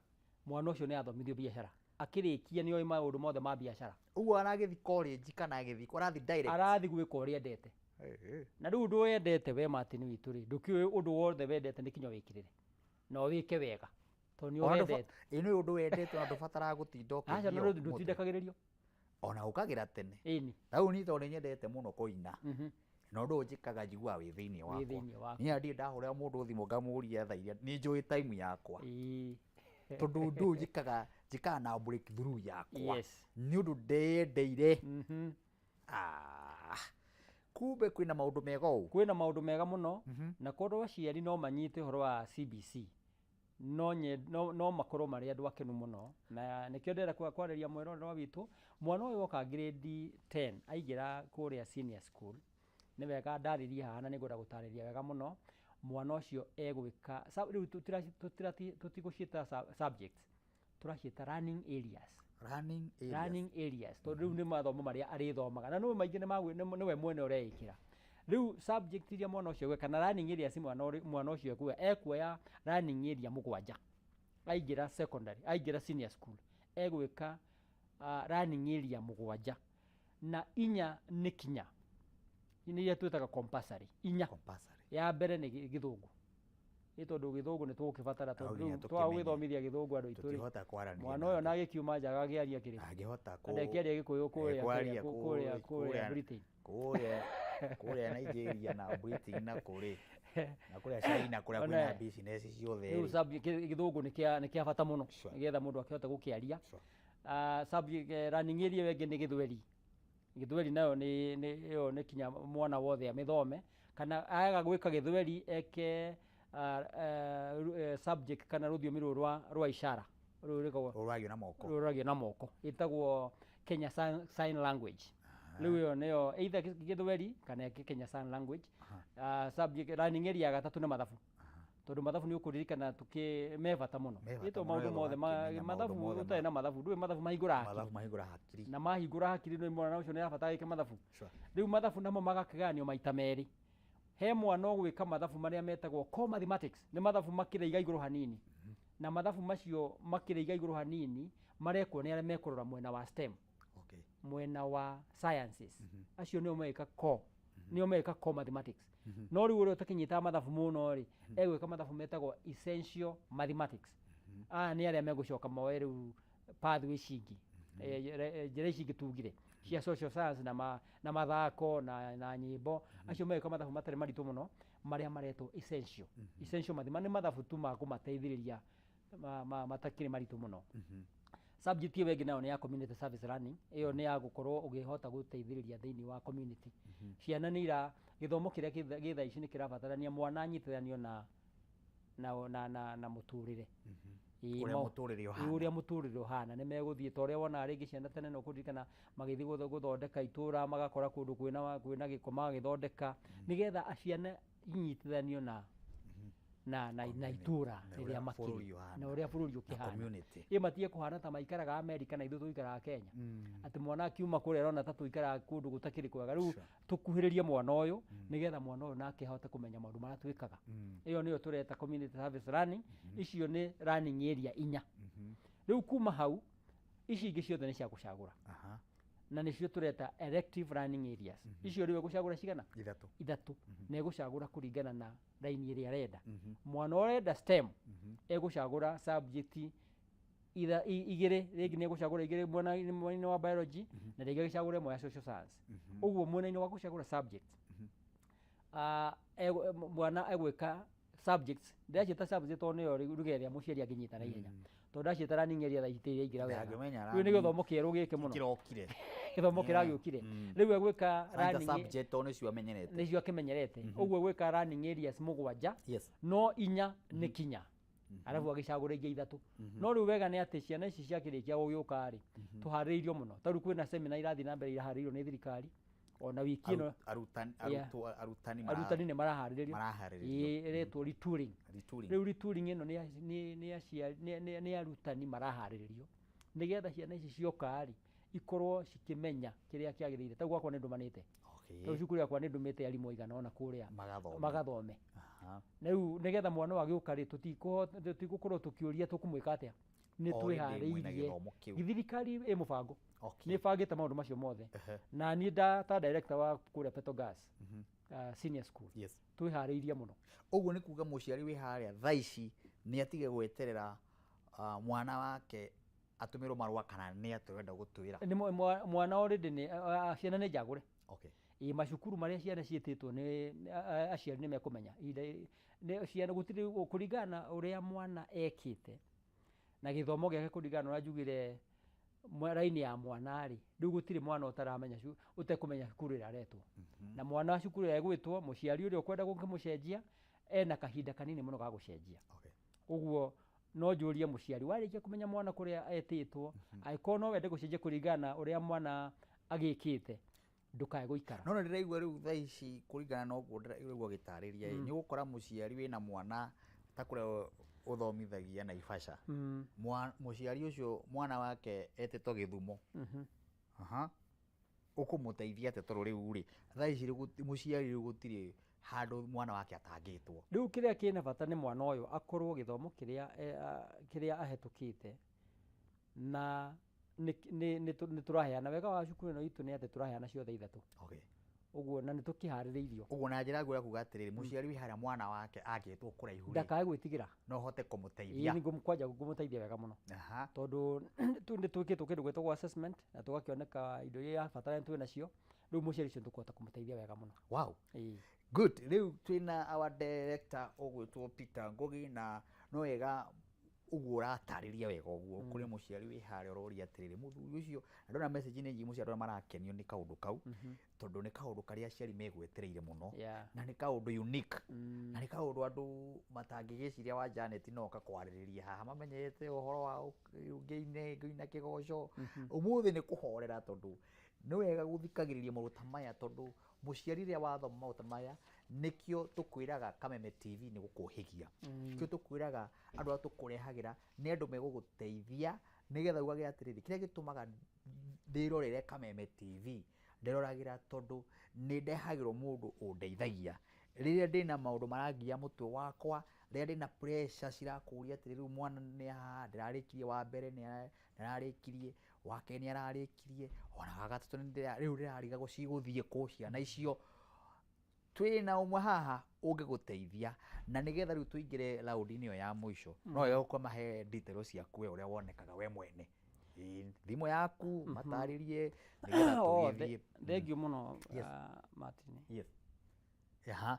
mwana ũcio nĩ athomithio biacara. Akĩrĩkia nĩ oĩ maũndũ mothe ma biacara. Ũguo aragĩthiĩ college kana agĩthiĩ arathiĩ direct. Arathiĩ gwĩka ũrĩa endete. Na rĩu ũndũ wendete we Martin witũ rĩ, ndũkĩũĩ ũndũ wothe wendete nĩ kinya wĩkĩrĩre. Na ũwĩke wega. Tondũ nĩ Ona ũwendete. Ĩĩ nĩ ũndũ wendete ona ndũbataraga gũtinda Aca ũkĩgio na mũtwe. ndũtindĩkagĩrĩrio. Ona ũkagĩra tene. Ĩni. Ta rĩu niĩ tondũ nĩ nyendete mũno kũina. Na ũndũ ũyũ njĩkaga njiguaga wĩ thĩinĩ Wĩ wakwa. thĩinĩ waku. Niĩ ndirĩ ndahũrĩra mũndũ thimũ ngamũria thaa iria nĩ njũĩ time yakwa. Tondũ ũndũ ũyũ njĩkaga na breakthrough yakwa. Yes. Nĩ ũndũ ndeyendeire. Ah, kumbe kwĩna maũndũ mega ũũ. Kwĩna maũndũ mega mũno na korwo aciari no manyite ũhoro wa CBC no makorwo marĩ andũ akenu mũno na nĩkĩo ndĩrenda kwarĩria mwerorerwa witũ. Mwana ũyũ woka grade 10 aingĩra kũrĩa senior school, nĩ wega ndarĩrie haha na nĩngwenda gũtarĩria wega mũno. Mwana ũcio egwĩka rĩu tũtigũciĩta subjects, tũraciĩta learning areas. Learning areas. Learning areas tondũ rĩu nĩ mathomo marĩa arĩthomaga na nĩwe maingĩ nĩwe mwene ũreĩkĩra. Rĩu subject iria mwana ũcio egwĩka na learning areas mwana ũcio ekuoya, ekuoya learning area 7 aingĩra secondary, aingĩra senior school egwĩka learning area 7 na 4 nĩ kinya nĩ iria twĩtaga compulsory 4. Compulsory. Ya mbere nĩ gĩthũngũ. Ĩ tondũ gĩthũngũ nĩ tũgũkĩbatara tondũ nginya rĩu twaga tũkĩmenye. gwĩthomithia gĩthũngũ andũ aitũ rĩ, Tũtingĩhota kwaranĩria mwana na ũyũ ona agĩkiuma nja agagĩaria kĩrĩkũ? Angĩhota Ndekĩaria gĩkũyũ kũrĩa kwaria kũrĩa kũrĩa Britain. Kũrĩa Nigeria na Britain na kũrĩ na kũrĩa China kũrĩa Ona kwĩna business ciothe rĩu rĩ. Gĩthũngũ nĩ kĩa bata mũno nĩgetha mũndũ akĩhote gũkĩaria. Subject learning area ĩyo ĩngĩ nĩ gĩthweri. Gĩthweri nayo nĩ ĩyo nĩ kinya mwana wothe amĩthome kana aga gwĩka gĩthweri eke subject kana rũthiomi rũrũ rwa ishara rũrũ rwĩtagwo Rũragio na moko. Rũragio na moko ĩtagwo Kenya Sign Language. Rĩu ĩyo nĩyo either gĩthweri kana eke Kenya Sign Language. Subject learning area ya gatatũ nĩ mathabu tondũ mathabu nĩ ũkũririkana tũkĩ me bata mũno. Me bata Ĩ to mũno maũndũ nĩgetha mothe ũgakĩmenya maũndũ mathabu mothe ũtarĩ na mathabu ndũĩ mathabu mahingũraga hakiri. Mathabu mahingũra hakiri. Na mahingũra hakiri nĩ mwana ũcio nĩ arabatara ĩke mathabu. Sure. Rĩu mathabu namo magakĩgayanio maita merĩ. He mwana ũgwĩka mathabu marĩa metagwo core mathematics, nĩ mathabu makĩraiga igũrũ hanini. Na mathabu macio makĩraiga igũrũ hanini marekwo nĩ arĩa mekũrora mwena wa STEM. Okay. Mwena wa sciences. Acio nĩo meka core. Nĩo meka core mathematics. No rĩu ũrĩa ũtakĩnyitaga mathabu mũno rĩ, egwĩka mathabu metagwo essential mathematics. Aya nĩ arĩa megũcoka moe rĩu pathway ici ingĩ. Njĩra ici ingĩ tugire cia social science na mathako na nyĩmbo. Acio megwĩka mathabu matarĩ maritũ mũno marĩa maretwo essential. Essential mathematics nĩ mathabu tu ma kũmateithĩrĩria matakĩrĩ maritũ mũno. Subject ĩyo ĩngĩ nayo nĩ ya community service learning. Ĩyo nĩ ya gũkorwo ũkĩhota gũteithĩrĩria thĩinĩ wa community. Ciana nĩ ira gĩthomo kĩrĩa gĩ thaa ici nĩ kĩrabatarania mwana anyitithanio na mũtũrĩre. Ũrĩa mũtũrĩre ũhana. Ũrĩa mũtũrĩre ũhana nĩ megũthiĩ ta ũrĩa wonaga rĩngĩ ciana tene no kũririkana magĩthiĩ gũthondeka itũra magakora kũndũ kwĩna gĩko magagĩthondeka nĩgetha ciana inyitithanio na itũra Na rĩrĩa ũrĩa makĩrĩ bũrũri ũhana. na ũrĩa bũrũri Na ũkĩhana. community. Ĩ matige kũhana ta maikaraga Amerika na ithuĩ tũikaraga Kenya. Atĩ mwana akiuma kũrĩa arona ta tũikaraga kũndũ gũtakĩrĩ kwega. Rĩu tũkuhĩrĩrie mwana ũyũ nĩgetha mwana ũyũ nake ahote kũmenya maũndũ marĩa twĩkaga. Ĩyo nĩyo tũreta community service learning. Icio nĩ learning area 4. Rĩu kuma hau Ici ingĩ ciothe nĩ cia gũcagũra na nĩcio tũreta elective learning areas. Icio rĩu egũcagũra cigana? Ithatũ. Ithatũ. Na egũcagũra kũringana na raini ĩrĩa arenda. Mwana ũrenda STEM egũcagũra subject igĩrĩ, rĩngĩ nĩ egũcagũra igĩrĩ mwena-inĩ wa biology na rĩngĩ agĩcagũre ĩmwe ya social science. Ũguo mwena-inĩ wa gũcagũra subject, mwana egwĩka subjects, ndĩraciĩta subject tondũ nĩyo ruga ĩrĩa mũciari angĩnyita na ihenya, tondũ ndaciĩta learning area thaa ici iraingĩra wega. Ndangĩmenya Rĩu nĩ gĩthomo kĩerũ gĩkĩ mũno. Kĩrokire. Gĩthomo kĩragĩũkire. Rĩu egwĩka Science learning subject tondũ nĩcio amenyerete. Nĩcio akĩmenyerete. Ũguo egwĩka learning areas 7, no 4 nĩ kinya, arabu agĩcagũra ingĩ 3. No rĩu wega nĩ atĩ ciana ici ciakĩrĩkia gũgĩũka rĩ, tũharĩrĩirio mũno. Ta rĩu kwĩna seminar irathiĩ na mbere iraharĩrĩirio nĩ thirikari ona wiki ĩno. Arutani Yeah. arutani Arutani nĩ maraharĩrĩrio. Maraharĩrĩrio. Ĩĩ, ĩretwo retooling. Retooling. Rĩu retooling ĩno nĩ arutani maraharĩrĩrio nĩgetha ciana ici cioka rĩ, ikorwo cikĩmenya kĩrĩa kĩagĩrĩire. Ta gwakwa nĩ ndũmanĩte, rĩu cukuru yakwa nĩ ndũmĩte arimũ aigana ũna kũrĩa Magathome. Magathome. Na rĩu nĩgetha mwana ũyũ agĩũka rĩ, tũtigũkorwo tũkĩũria tũkũmwĩka atĩa, nĩ Already mwĩna twĩharĩirie. gĩthomo kĩu. Thirikari ĩ mũbango, nĩ ĩbangĩte maũndũ macio mothe. Na niĩ ta director wa kũrĩa Petrogas senior school, twĩharĩirie mũno. Ũguo nĩ kuga mũciari wĩ harĩa thaa ici nĩ atige gweterera mwana wake atũmĩrwo marũa, kana nĩ atĩa ũrenda gũtwĩra? Nĩ mwana already nĩ ciana nĩ njagũre. Ĩ macukuru marĩa ciana ciĩtĩtwo nĩ aciari nĩ mekũmenya ihinda nĩ ciana gũtirĩ kũringana na ũrĩa mwana ekĩte na gĩthomo gĩake, kũringana na ũrĩa njugire raini ya mwana rĩ, rĩu gũtirĩ mwana ũtaramenya ũtekũmenya cukuru ĩrĩa aretwo. Na mwana wa cukuru ĩrĩa egwĩtwo, mũciari ũrĩa ũkwenda gũkĩmũcenjia ena kahinda kanini mũno ga gũcenjia. Ũguo no njũrie mũciari, warĩkia kũmenya mwana kũrĩa etĩtwo, angĩkorwo no wende gũcenjia kũringana na ũrĩa mwana agĩkĩte, ndũkae gũikara. No nĩ ndĩraigua rĩu thaa ici, kũringana na ũguo ndĩraigua ũgĩtarĩria ĩ, nĩ ũgũkora mũciari wĩna mwana ta kũrĩa ũthomithagia Naivasha, mũciari ũcio mwana wake etĩtwo Gĩthumo. Aha. Ũkũmũteithia atĩa? Tondũ rĩu rĩ, thaa ici rĩu mũciari rĩu gũtirĩ handũ mwana wake atangĩtwo. Rĩu kĩrĩa kĩna bata nĩ mwana ũyũ akorwo gĩthomo kĩrĩa kĩrĩa ahetũkĩte na nĩ tũraheana. Wega wa cukuru ĩno itũ nĩ atĩ tũraheana ciothe ithatũ. Ũguo na nĩ tũkĩharĩrĩirio. Ũguo na njĩra nguhĩ kuga atĩrĩrĩ, mũciari wĩ harĩa mwana wake angĩtwo kũraihu rĩ, ndakae gwĩtigĩra, no hote kũmũteithia. Ĩĩ, nĩ kwanja ngũmũteithia wega mũno, tondũ nĩ twĩkĩtwo kĩndũ gĩtagwo assessment na tũgakĩoneka indo iria irabatara twĩ nacio. Rĩu mũciari ũcio nĩtũkũhota kũmũteithia wega mũno. Wow. Ĩĩ. Good. Rĩu twĩna our director ũgwĩtwo Peter Ngugi, na no wega ũguo ũratarĩria wega ũguo kũrĩ mũciari wĩ harĩa ũroria atĩrĩrĩ, mũthuri ũcio, na ndona message nĩ nyingĩ, mũciari arĩa marakenio nĩ kaũndũ kau, tondũ nĩ kaũndũ karĩa aciari megwetereire mũno, na nĩ kaũndũ unique, na nĩ kaũndũ andũ matangĩgĩciria wa Janet no oka kwarĩrĩria haha, mamenyete ũhoro wa ngĩine ngĩina kĩgoco. Ũmũthĩ nĩ kũhorera, tondũ nĩ wega gũthikagĩrĩria maũndũ ta maya, tondũ mũciari rĩrĩa wathoma maũndũ ta maya, nĩkĩo tũkwĩraga Kameme TV nĩ gũkũhĩgia. Nĩkĩo tũkwĩraga andũ arĩa tũkũrehagĩra nĩ andũ megũgũteithia, nĩgetha ugage atĩrĩrĩ, kĩrĩa gĩtũmaga ndĩrorere Kameme TV, ndĩroragĩra tondũ nĩ ndehagĩrwo mũndũ ũndeithagia rĩrĩa ndĩna maũndũ marangia mũtwe wakwa, rĩrĩa ndĩna pressure cirakũria atĩrĩ, rĩu mwana nĩ haha ndĩrarĩkirie wa mbere, nĩ ararĩkirie wa kerĩ, nĩ ararĩkirie ona wa gatatũ, rĩu ndĩrarigagwo cigũthiĩ kũ ciana icio. Twĩna ũmwe haha ũngĩgũteithia, na nĩgetha rĩu tũingĩre raũndi-inĩ ĩyo ya mũico, no wega ũkamahe details ciaku we ũrĩa wonekaga we mwene. Ĩĩ, thimũ yaku matarĩrie nĩgetha Oh, tũgĩthiĩ. Thengiũ mũno. Yes. Martin. Yes. Aha.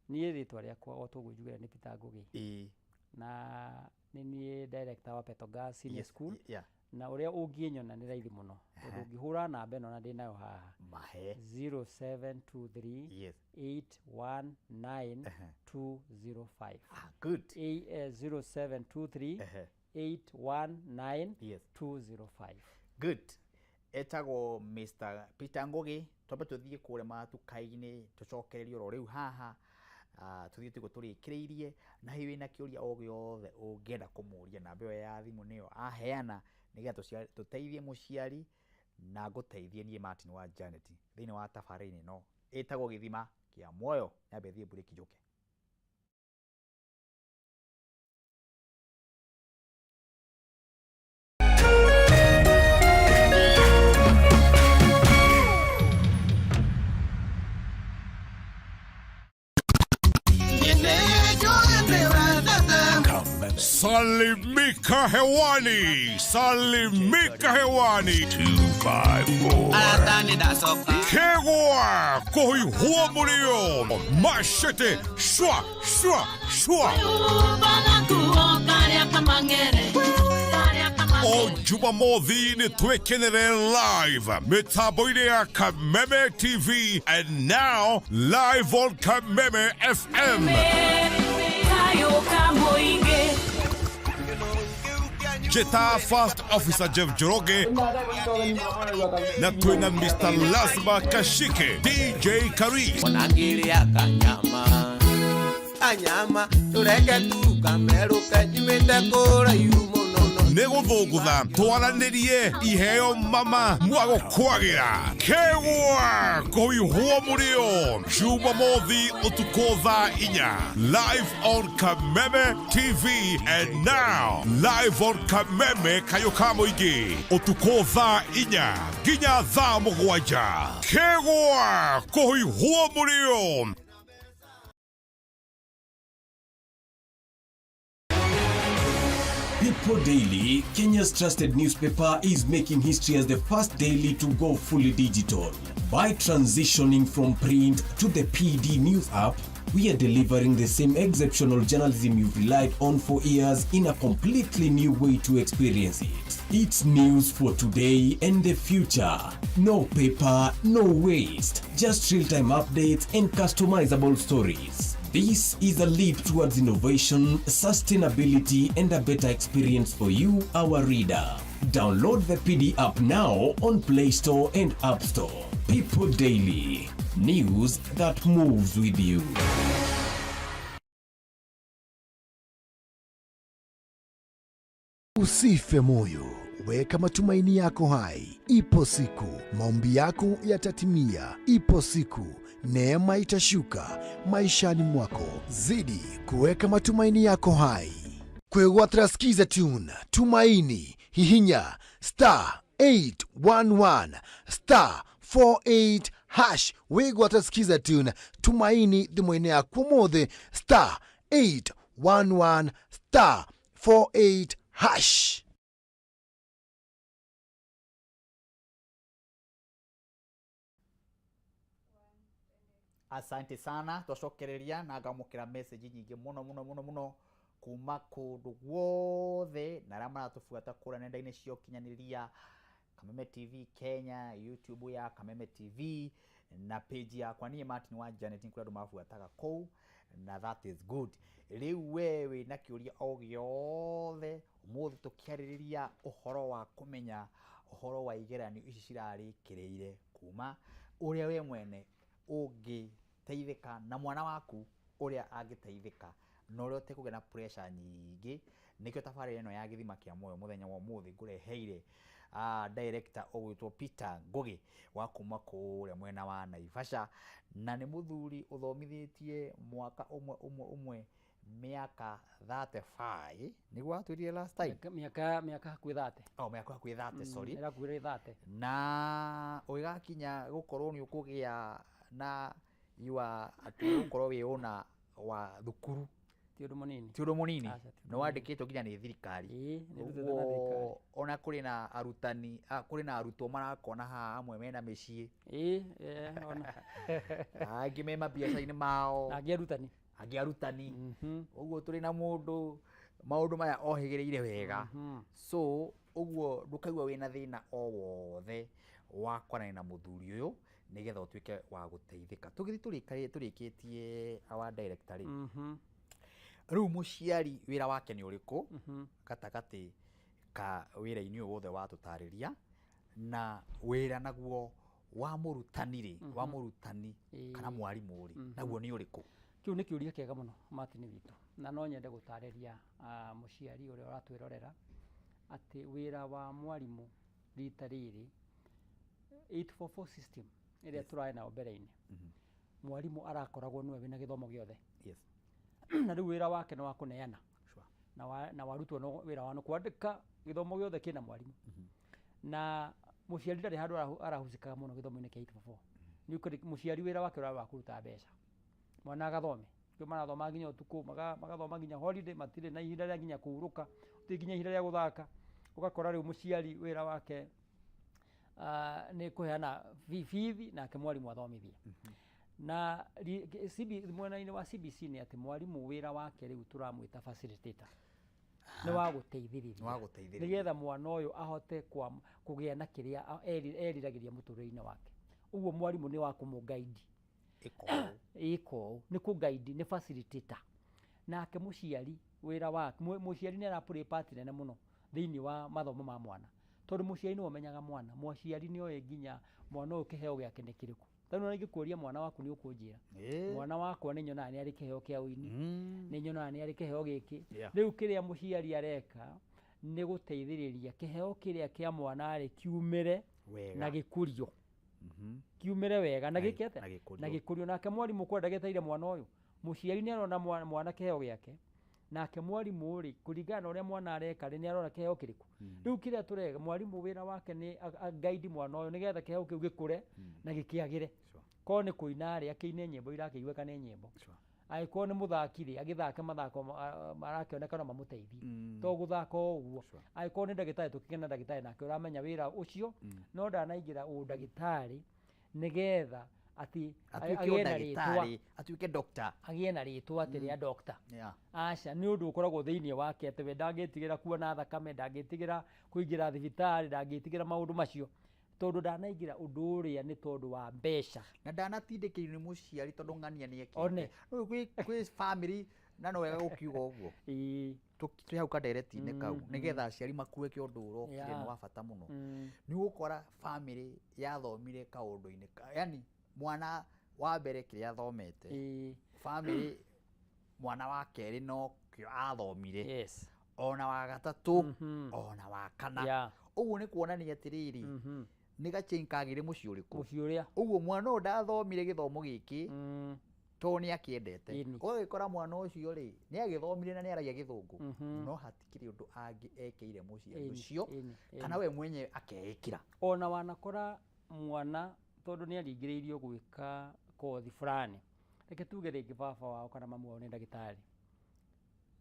Niĩ rĩtwa rĩakwa o toguo njugire nĩ Peter Ngugi. Na nĩ niĩ director wa Petrogas Senior School. Na ũrĩa ũngĩnyona nĩ raithi mũno, tondũ ũngĩhũra namba ĩno na ndĩnayo haha. Mahe. 0723 819 205. Ah, good. 0723 819 205. Good. Etagwo Mr. Peter Ngugi. Twambe tũthiĩ kũrĩa matuka-inĩ, tũcokererie oro rĩu haha. Tũthiĩ tiguo tũrĩkĩrĩirie, na hihi wĩna kĩũria o gĩothe ũngĩenda kũmũria, namba ĩyo ya thimũ nĩyo aheana, nĩgetha tũteithie mũciari na ngũteithie niĩ Martin wa Janet thĩinĩ wa tabarĩra ĩno ĩtagwo Gĩthima kĩa Muoyo. Nyambe thiĩ mburĩki njũke. Salimika hewani, salimika hewani. 254. Kegwa kuhihua murio. Mashete shwa shwa shwa. O Jumamothi nĩ twĩkenere live mĩtambo-inĩ ya Kameme TV and now live on Kameme FM. Jeta First Officer Jeff Njoroge na twina Mr. Lazma Kashike, DJ Karis. Kanyama tureke tukameruke nyumĩte kũraihu mũno. Nĩgũthũngũtha twaranĩrie iheo mama mwagũkwagĩra kegwa kũihwo mũrĩo Jumamothi ũtukũ thaa 4 live on Kameme TV and now live on Kameme kayũ ka mũingĩ ũtukũ thaa 4 nginya thaa 7 kegwa kũihwo mũrĩo. People Daily, Kenya's trusted newspaper, is making history as the first daily to go fully digital. By transitioning from print to the PD News app, we are delivering the same exceptional journalism you've relied on for years in a completely new way to experience it. It's news for today and the future. No paper, no waste. Just real-time updates and customizable stories. This is a leap towards innovation, sustainability, and a better experience for you, our reader. Download the PD app now on Play Store and App Store. People Daily, news that moves with you. Usife moyo, weka matumaini yako hai. Ipo siku maombi yako yatatimia. Ipo siku neema itashuka maishani mwako. Zidi kuweka matumaini yako hai. Kwegwatira skiza tune Tumaini hihinya star 811 star 48 hash. Wigwatira skiza tune Tumaini thimũ-inĩ yaku ũmũthĩ star 811 star 48 hash. Asante sana twacokereria na ngamũkĩra message nyingĩ mũno mũno mũno mũno kuma kũndũ guothe na arĩa maratũbuata kũrĩa nenda-inĩ cia ũkinyanĩria Kameme TV Kenya, YouTube ya Kameme TV na page yakwa niĩ Martin wa Janet nĩ kũrĩa andũ mabuataga kũu, na that is good. Rĩu we wĩna kĩũria o gĩothe ũmũthĩ tũkĩarĩrĩria ũhoro wa kũmenya ũhoro wa igeranio ici cirarĩkĩrĩire kuma ũrĩa we mwene ũngĩteithĩka na mwana waku ũrĩa angĩteithĩka na ũrĩa ũtekũgĩa na pressure nyingĩ. Nĩkĩo tabarĩra ĩno ya Gĩthima kĩa Muoyo mũthenya wa ũmũthĩ ngũreheire director ũgwĩtwo Peter Ngugi wa kuma kũrĩa mwena wa Naivasha, na nĩ mũthuri ũthomithĩtie mwaka ũmwe ũmwe ũmwe mĩaka 35 nĩguo watwĩrire last time, mĩaka hakuhĩ 30. Oh, mĩaka hakuhĩ 30, sorry, ĩrakuhĩrĩria 30. Na ũgĩgakinya gũkorwo nĩ ũkũgĩa na yua atĩ ũgũkorwo wĩ ũna wa thukuru ti ũndũ mũnini, ti ũndũ mũnini, nĩ wandĩkĩtwo nginya nĩ thirikari. Ũguo ona kũrĩ na arutani, kũrĩ na arutwo marakona haha amwe mena mĩciĩ, angĩ me mabiacara-inĩ mao, angĩ arutani, angĩ arutani. Ũguo tũrĩ na mũndũ maũndũ maya ohĩgĩrĩire wega. So ũguo ndũkaigua wĩna thĩna o wothe wa kwaranĩria na mũthuri ũyũ nĩgetha ũtuĩke wa gũteithĩka. Tũgĩthiĩ tũrĩkĩtie our director rĩ, rĩu mũciari wĩra wake nĩ ũrĩkũ gatagatĩ ka wĩra-inĩ ũyũ wothe watũtarĩria, na wĩra naguo wa mũrutani rĩ, wa mũrutani kana mwarimũ rĩ, naguo nĩ ũrĩkũ? Kĩu nĩ kĩũria kĩega mũno Martin witũ, na no nyende gũtarĩria mũciari ũrĩa ũratwĩrorera atĩ wĩra wa mwarimũ rita rĩrĩ 844 system ĩrĩa tũrarĩ nayo mbere-inĩ, mwarimũ arakoragwo nĩwe wĩna gĩthomo gĩothe. Na rĩu wĩra wake nĩ wa kũneana, na warutwo no wĩra wao nĩ kwandĩka gĩthomo gĩothe kĩna mwarimũ. Na mũciari ndarĩ handũ arahusikaga mũno gĩthomo-inĩ kĩa 844. Nĩ mũciari wĩra wake ũrarĩ wa kũruta mbeca mwana agathome, Kĩo marathoma nginya ũtukũ, magathoma nginya holiday, matirĩ na ihinda rĩa nginya kũhurũka, gũtirĩ nginya ihinda rĩa gũthaka. Ũgakora rĩu mũciari wĩra wake nĩ kũheana bithi nake mwarimũ athomithie. Na mwena-inĩ wa CBC nĩ atĩ mwarimũ wĩra wake rĩu tũramwĩta facilitator, nĩ wa gũteithĩrĩria, Nĩ wa gũteithĩrĩria. nĩgetha mwana ũyũ ahote kũgĩa na kĩrĩa eriragĩria mũtũrĩre-inĩ wake. Ũguo mwarimũ nĩ wa kũmũgaidi. Ĩko ũũ nĩ kũgaidi, nĩ facilitator. Nake mũciari wĩra wake, mũciari nĩ ara play part nene mũno thĩinĩ wa mathomo ma mwana, tondũ mũciari nĩwe ũmenyaga mwana, mũciari nĩoĩ nginya mwana ũyũ kĩheo gĩake nĩ kĩrĩkũ. Tondũ ona ingĩkũria mwana waku nĩ ũkũnjĩra, mwana wakwa nĩ nyonaga nĩ arĩ kĩheo kĩa ũini, nĩ nyonaga nĩ arĩ kĩheo gĩkĩ. Rĩu kĩrĩa mũciari areka nĩ gũteithĩrĩria kĩheo kĩrĩa kĩa mwana rĩ kiumĩre na gĩkũrio, kiumĩre wega na gĩke atĩa? Na gĩkũrio. Nake mwarimũ kwenda gĩteire mwana ũyũ, mũciari nĩ arona mwana kĩheo gĩake, nake mwarimũ rĩ kũringana na ũrĩa mwana areka rĩ nĩ arona kĩheo kĩrĩkũ. Rĩu kĩrĩa tũreka, mwarimũ wĩra wake nĩ guide mwana ũyũ nĩgetha kĩheo kĩu gĩkũre na gĩkĩagĩre. Korwo nĩ kũina rĩ, akĩine nyĩmbo irakĩiguĩka nĩ nyĩmbo. Angĩkorwo nĩ mũthaki rĩ, agĩthake mathako marakĩoneka no mamũteithie, to gũthaka o ũguo. Angĩkorwo nĩ ndagĩtarĩ, tũkĩgĩa na ndagĩtarĩ nake ũramenya wĩra ũcio, no ndanaingĩra ũndagĩtarĩ nĩgetha atĩ atuĩke agĩe na rĩtwa, ndagĩtarĩ, atuĩke doctor, agĩe na rĩtwa atĩ rĩa doctor. Aca, nĩ ũndũ ũkoragwo thĩinĩ wake atĩ we ndangĩtigĩra kuona thakame, ndangĩtigĩra kũingĩra thibitarĩ, ndangĩtigĩra maũndũ macio, tondũ ndanaingĩra ũndũ ũrĩa nĩ tondũ wa mbeca. Na ndanatindĩkĩrĩrio nĩ mũciari tondũ ng'ania nĩ ekĩte. One. Rĩu kwĩ family na no wega gũkiuga ũguo, twĩ hau kandereti-inĩ kau, nĩgetha aciari makue kĩ ũndũ ũrokire nĩ wa bata mũno. Nĩ ũgũkora family yathomire kaũndũ-inĩ, yani mwana wa mbere kĩrĩa athomete, family mwana wa kerĩ no kĩo athomire, ona wa gatatũ, ona wa kana. Ũguo nĩ kuonania atĩrĩrĩ, nĩ gachain kagĩre mũciĩ ũrĩkũ, mũciĩ ũrĩa. Ũguo mwana ũyũ ndathomire gĩthomo gĩkĩ tondũ nĩ akĩendete. Ũgagĩkora mwana ũcio rĩ nĩ agĩthomire na nĩ aragia gĩthũngũ, no hatikĩrĩ ũndũ angĩ ekeire mũciari ũcio, kana we mwenyewe akeĩkĩra. Ona wanakora mwana tondũ nĩ aringĩrĩirio gwĩka kothi fulani, reke tuge rĩngĩ baba wao kana mamu wao nĩ ndagĩtarĩ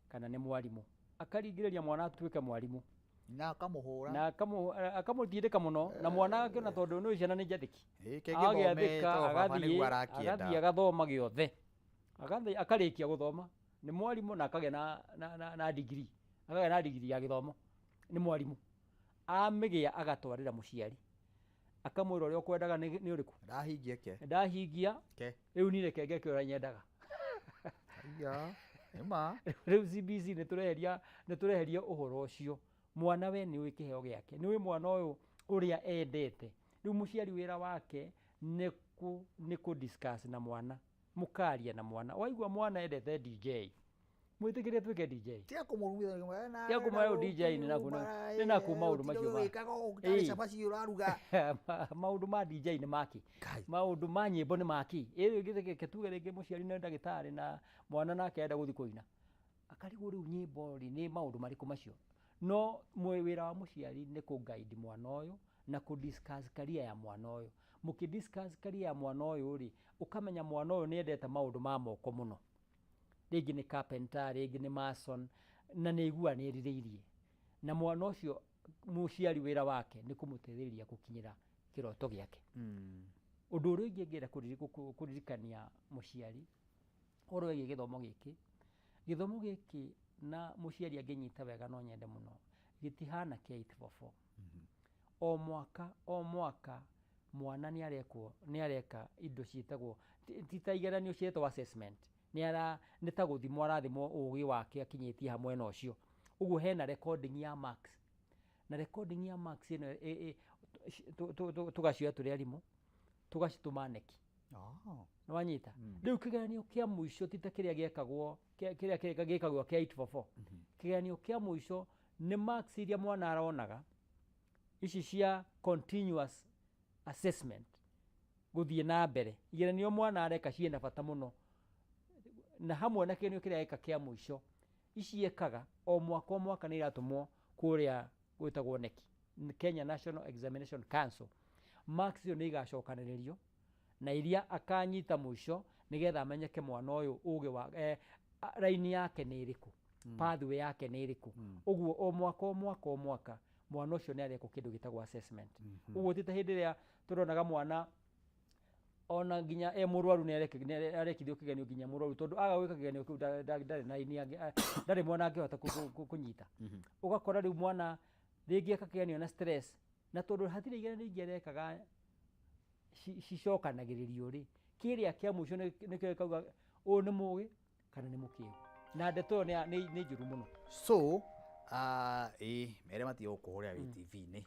kana nĩ mwarimũ, akaringĩrĩria mwana atuĩke mwarimũ na akamũhũra na akamũtindĩka mũno, na mwana akĩona tondũ nĩ ciana nĩ njathĩki, agĩathĩka, agathiĩ agathoma gĩothe, agathiĩ akarĩkia gũthoma nĩ mwarimũ na akagĩa na degree, akagĩa na degree ya gĩthomo nĩ mwarimũ. Amĩgĩa agatwarĩra mũciari, akamwĩra ũrĩa ũkwendaga nĩ ũrĩkũ, ndahingia ke ndahingia rĩu niĩ reke ngeke ũrĩa nyendaga. Rĩu CBC nĩ tũreheria ũhoro ũcio. Mwana we nĩ ũĩ kĩheo gĩake, nĩ ũĩ mwana ũyũ ũrĩa endete. Rĩu mũciari wĩra wake nĩ kũ discuss na mwana, mũkaria na mwana. Waigua mwana endete DJ, mwĩtĩkĩrie atuĩke DJ. Tiga kũmũrumithia, tiga kũmũrumithia DJ nĩ naku maũndũ macio ma cabaci ũraruga. Maũndũ ma DJ nĩ maki, maũndũ ma nyĩmbo nĩ maki. Reke tuge rĩngĩ mũciari nĩ ndagĩtarĩ na mwana nake enda gũthiĩ kũina, akarigwo rĩu nyĩmbo rĩ nĩ maũndũ marĩkũ macio. No wĩra wa mũciari nĩ kũ guide mwana ũyũ na kũ discuss career ya mwana ũyũ. Mũkĩ discuss career ya mwana ũyũ rĩ, ũkamenya mwana ũyũ nĩ endete maũndũ ma moko mũno, rĩngĩ nĩ carpenter, rĩngĩ nĩ mason, na nĩ aigua nĩ erirĩirie. Na mwana ũcio mũciari wĩra wake nĩ kũmũteithĩrĩria gũkinyĩra kĩroto gĩake. Ũndũ ũrĩa ũngĩ ingĩenda kũririkania mũciari ũhoro wĩgiĩ gĩthomo gĩkĩ, gĩthomo gĩkĩ na mũciari angĩnyita wega no nyende mũno, gĩtihana kĩa 844. O mwaka o mwaka mwana nĩ arekwo, nĩ areka indo ciĩtagwo ti ta igeranio ciĩtagwo assessment, nĩ ta gũthimwo arathimwo ũgĩ wake akinyĩtie hamwe na ũcio. Ũguo hena recording ya marks, na recording ya marks ĩno tũgacioya tũrĩ arimũ tũgacitũma KNEC. Nĩwanyita? Rĩu kĩgeranio kĩa mũico ti ta kĩrĩa gĩekagwo, kĩrĩa gĩkagwo kĩa 844. Kĩgeranio kĩa mũico nĩ marks iria mwana aronaga ici cia continuous assessment gũthiĩ na mbere. Igeranio mwana areka ciĩna bata mũno, na hamwe na kĩgeranio kĩrĩa eka kĩa mũico, ici ekaga o mwaka o mwaka nĩ iratũmwo kũrĩa gwĩtagwo KNEC, Kenya National Examination Council. Marks icio nĩ igacokanĩrĩrio na iria akanyita mũico Nĩgetha amenyeke mwana ũyũ ũgĩ wa raini yake nĩ ĩrĩkũ, pathway yake nĩ ĩrĩkũ. Ũguo o mwaka o mwaka o mwaka mwana ũcio nĩ arekwo kĩndũ gĩtagwo assessment. Ũguo ti ta hĩndĩ ĩrĩa tũronaga mwana ona nginya e mũrwaru nĩ arekithio kĩgeranio nginya mũrwaru, tondũ aga gwĩka kĩgeranio kĩu ndarĩ na raini ndarĩ mwana angĩhota kũnyita. Ũgakora rĩu mwana rĩngĩ eka kĩgeranio na stress, na tondũ hatirĩ igeranio ingĩ arekaga cicokanagĩrĩrio rĩ, kĩrĩa kĩa mũico nĩkĩo gĩkauga ũyũ nĩ mũgĩ kana nĩ mũkĩgu, na ndeto ĩyo nĩ njũru mũno. So ĩ mere matige gũkũhũrĩra wĩ TV-inĩ.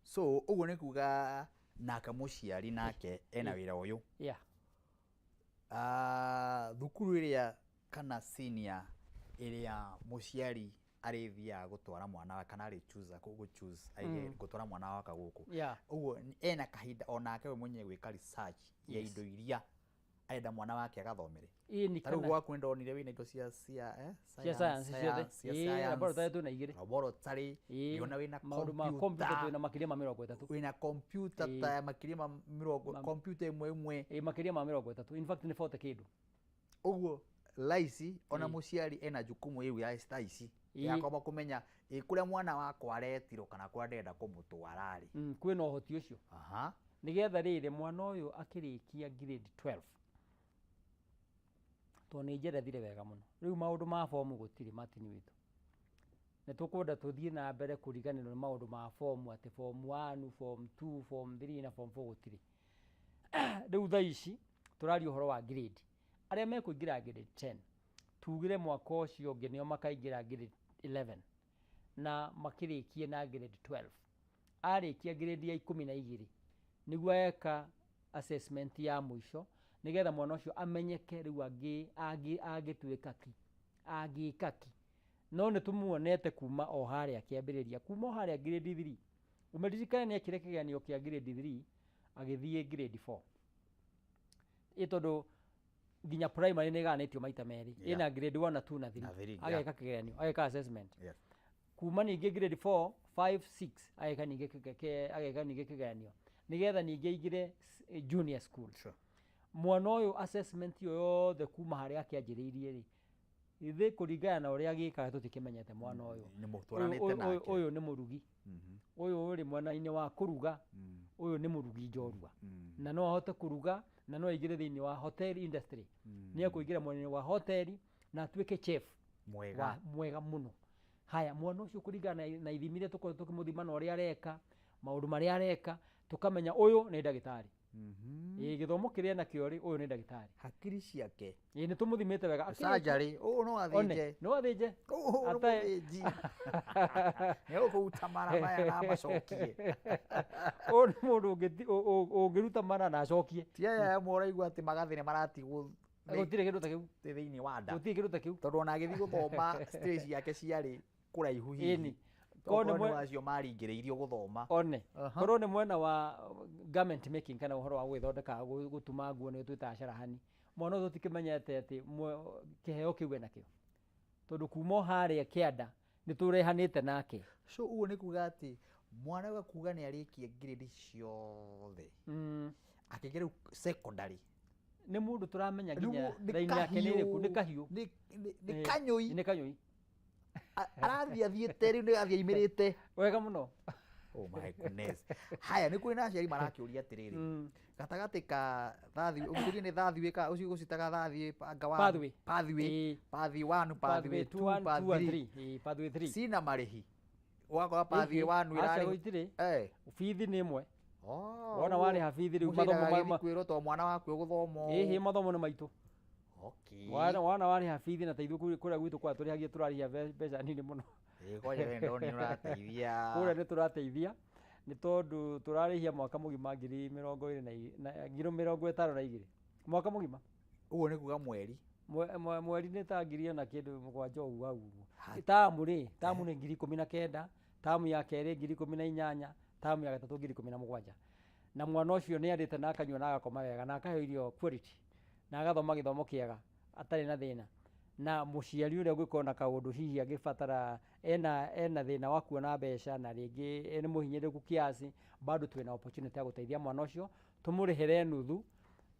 So ũguo nĩ kuga nake mũciari nake ena wĩra ũyũ. Thukuru ĩrĩa kana senior ĩrĩa mũciari arĩthiaga gũtwara mwana wake kana arĩ choose gũ choose aige gũtwara mwana wake gũkũ. Ũguo ena kahinda onake we mwenyewe gwĩka research ya indo iria arenda mwana wake agathomere. Ĩni Ta rĩu kana gwaku nĩndonire wĩna indo cia cia science ciothe. Cia Ĩĩ, science. laboratory twĩna igĩrĩ. Laboratory, ngĩona wĩna maũndũ ma computer twĩna makĩria ma 30. Wĩna computer ta makĩria ma mĩrongo, computer ĩmwe ĩmwe. Ĩĩ, makĩria ma 30. In fact nĩ 40 kĩndũ. Ũguo laici ona mũciari ena jukumu rĩu ya thaa ici ya kwamba kũmenya ĩ kũrĩa mwana wakwa aretirwo kana kũrĩa ndĩrenda kũmũtwara rĩ. Kwĩna ũhoti ũcio. Nĩgetha rĩrĩ mwana ũyũ akĩrĩkia grade 12, tondũ nĩ njerethire wega mũno, rĩu maũndũ ma bomu gũtirĩ Martin witũ. Nĩ tũkwenda tũthiĩ na mbere kũriganĩrwo nĩ maũndũ ma bomu, atĩ form 1, form 2, form 3 na form 4 gũtirĩ. Rĩu thaa ici tũraria ũhoro wa grade. Arĩa mekũingĩra grade 10, tugire mwaka ũcio ũngĩ nĩo makaingĩra grade 11 na makĩrĩkie na grade 12. Arĩkia grade ya 12 nĩguo eka assessment ya mũico, nĩgetha mwana ũcio amenyeke rĩu angĩtuĩka ki, angĩka ki. No nĩ tũmuonete kuma o harĩa kĩambĩrĩria, kuma o harĩa grade 3. Ũmũririkane nĩ ekire kĩgeranio kĩa grade 3 agĩthiĩ grade 4. Ĩ tondũ nginya primary nĩ ĩgayanĩtio maita merĩ, ĩna grade 1 na 2 na 3. Ageka kĩgeranio, ageka assessment. Kuma ningĩ grade 4, 5, 6 ageka ningĩ ageka ningĩ kĩgeranio nĩgetha ningĩ aingĩre junior school. Mwana ũyũ assessment ĩyo yothe kuma harĩa akĩanjĩrĩirie rĩ, ithuĩ kũringana na ũrĩa agĩkaga tũtikĩmenyete mwana ũyũ. Nĩ mũtwaranĩte nake. Ũyũ nĩ mũrugi. Ũyũ rĩ mwena-inĩ wa kũruga, ũyũ nĩ mũrugi njorua. Na no ahote kũruga na no aingĩre thĩinĩ wa hotel industry. Nĩ ekũingĩra mwena-inĩ wa hoteli na atuĩke chef mwega mwega mũno. Haya, mwana ũcio kũringana na ithimi iria tũkoretwo tũkĩmũthima na ũrĩa areka, maũndũ marĩa areka, tũkamenya ũyũ nĩ ndagĩtarĩ. Ĩĩ, gĩthomo kĩrĩa enakĩo rĩ, ũyũ nĩ ndagĩtarĩ. Hakiri ciake. Ĩĩ, nĩ tũmũthimĩte wega. Surgery, ũyũ no athĩnje. No athĩnje. Ũyũ nĩ mũthĩnji. Nĩ egũkũruta mara maya na amacokie. Ũyũ nĩ mũndũ ũngĩruta mara na acokie. Ti aya amwe ũraigua atĩ magathĩ nĩ maratigwo Gũtirĩ kĩndũ ta kĩu. Thĩinĩ wa nda. Gũtirĩ kĩndũ ta kĩu. Tondũ ona agĩthiĩ gũthoma stage ciake ciarĩ kũraihu hihi. Ĩni. Korwo nĩ acio maringĩrĩirio gũthoma. One. Korwo nĩ mwena wa garment making kana ũhoro wa gwĩthondeka gũtuma nguo nĩyo twĩtaga carahani. Mwana ũyũ tũtikĩmenyete atĩ kĩheo kĩu enakĩo. Tondũ kuma o harĩa kĩanda nĩ tũrehanĩte nake. So ũguo nĩ kuga atĩ mwana ũyũ akuga nĩ arĩkia grade ciothe. Akĩingĩra rĩu secondary. Nĩ mũndũ tũramenya nginya raini yake nĩ ĩrĩkũ, nĩ kahiũ. Nĩ kanyũi. Nĩ kanyũi. Arathiĩ athiĩte rĩu nĩ athiĩ aimĩrĩte. Wega mũno. Oh my goodness. Haya, nĩ kũrĩ na aciari marakĩũria atĩrĩrĩ, gatagatĩ ka thathi, ũkĩũria nĩ thathiwĩ ka ũcio ũcitaga thathiwĩ anga wa Pathway. Pathway. Pathway 1, pathway 2, pathway 3. Pathway 3. Cina marĩhi. Ũgakora pathway 1 ĩrarĩ. Gũtirĩ. Bithi nĩ ĩmwe. Wona warĩha bithi rĩu mathomo ma kwĩrwo to mwana waku ũgũthoma. Ĩhĩ, mathomo nĩ maitũ. Wana warĩha bithi na ta ithuĩ kũrĩa gwitũ kwa tũrĩhagia tũrarĩhia mbeca nini mũno. Ĩĩ, kwanja we ndona nĩ ũrateithia. Kũrĩa nĩ tũrateithia nĩ tondũ tũrarĩhia mwaka mũgima ngiri mĩrongo ĩrĩ na ngiri mĩrongo ĩtano na igĩrĩ mwaka mũgima. Ũguo nĩ kuga mweri? Mweri nĩ ta ngiri na kĩndũ mũgwanja ũguo hau ũguo. Tamu rĩ, tamu nĩ ngiri 19, tamu ya kerĩ ngiri 18, tamu ya gatatũ ngiri 17. Na mwana ũcio nĩ arĩte na akanyua na agakoma wega na akaheo irio quality na agathoma gĩthomo kĩega atarĩ na thĩna. Na mũciari ũrĩa ũngĩkorwo na kaũndũ hihi angĩbatara ena thĩna wa kuona mbeca na rĩngĩ nĩ mũhinyĩrĩrĩku kiasi, bado twĩna opportunity ya gũteithia mwana ũcio tũmũrĩhĩre nuthu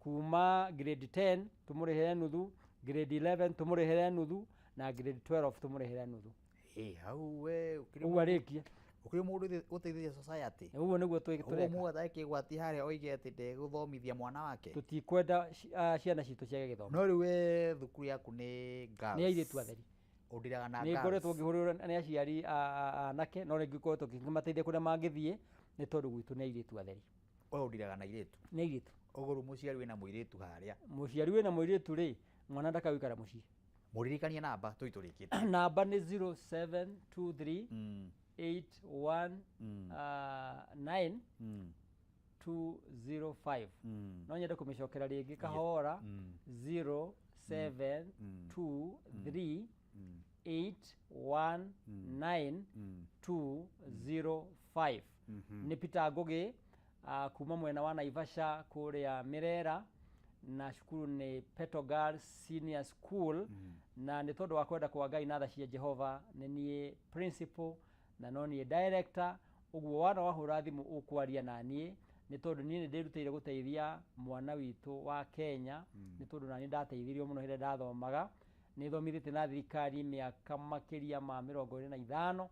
Kuma grade 10 tũmũrĩhĩre nuthu, grade 11 tũmũrĩhĩre nuthu, na grade 12 tũmũrĩhĩre nuthu. Ĩ hau we ũkĩrĩ Ũguo arĩkie. Ũkĩrĩ mũndũ ũteithagia society. Ũguo nĩguo Ũguo tũreka. mũndũ atakĩgwatia harĩa oige atĩ ndegũthomithia mwana wake. Tũtikwenda ciana citũ ciage gĩthomo. No rĩu we thukuru yaku nĩ girls. Nĩ airĩtu atheri. Ũndiraga na Nĩ girls. ngoretwo ngĩhũrĩrwo nĩ aciari anake, no rĩngĩ ngoretwo ngĩmateithia kũrĩa mangĩthiĩ, nĩ tondũ gwitũ nĩ airĩtu atheri. We ũndiraga na airĩtu? Nĩ airĩtu. Ũguo rĩu mũciari wĩna mũirĩtu harĩa. Mũciari wĩna mũirĩtu rĩ, mwana ndakagũikara mũciĩ. Mũririkanie namba tũi tũrĩkĩtie. Namba nĩ 0723 81 9 205. No nyende kũmĩcokera rĩngĩ kahora. 0723 819 205. Nĩ Peter Ngũgĩ, kuma mwena wa Naivasha kũrĩa Mĩrera, na cukuru nĩ Peto Girls Senior School. Na nĩ tondũ wa kwenda kwa Ngai na tha cia Jehova, nĩ niĩ principal na no niĩ director. Ũguo wana wahũra thimũ ũkwaria na niĩ, nĩ tondũ niĩ nĩ ndĩrutĩire gũteithia mwana witũ wa Kenya, nĩ tondũ naniĩ ndateithirio mũno hĩndĩ ĩrĩa ndathomaga. Nĩ thomithĩtie na thirikari mĩaka makĩria ma 25,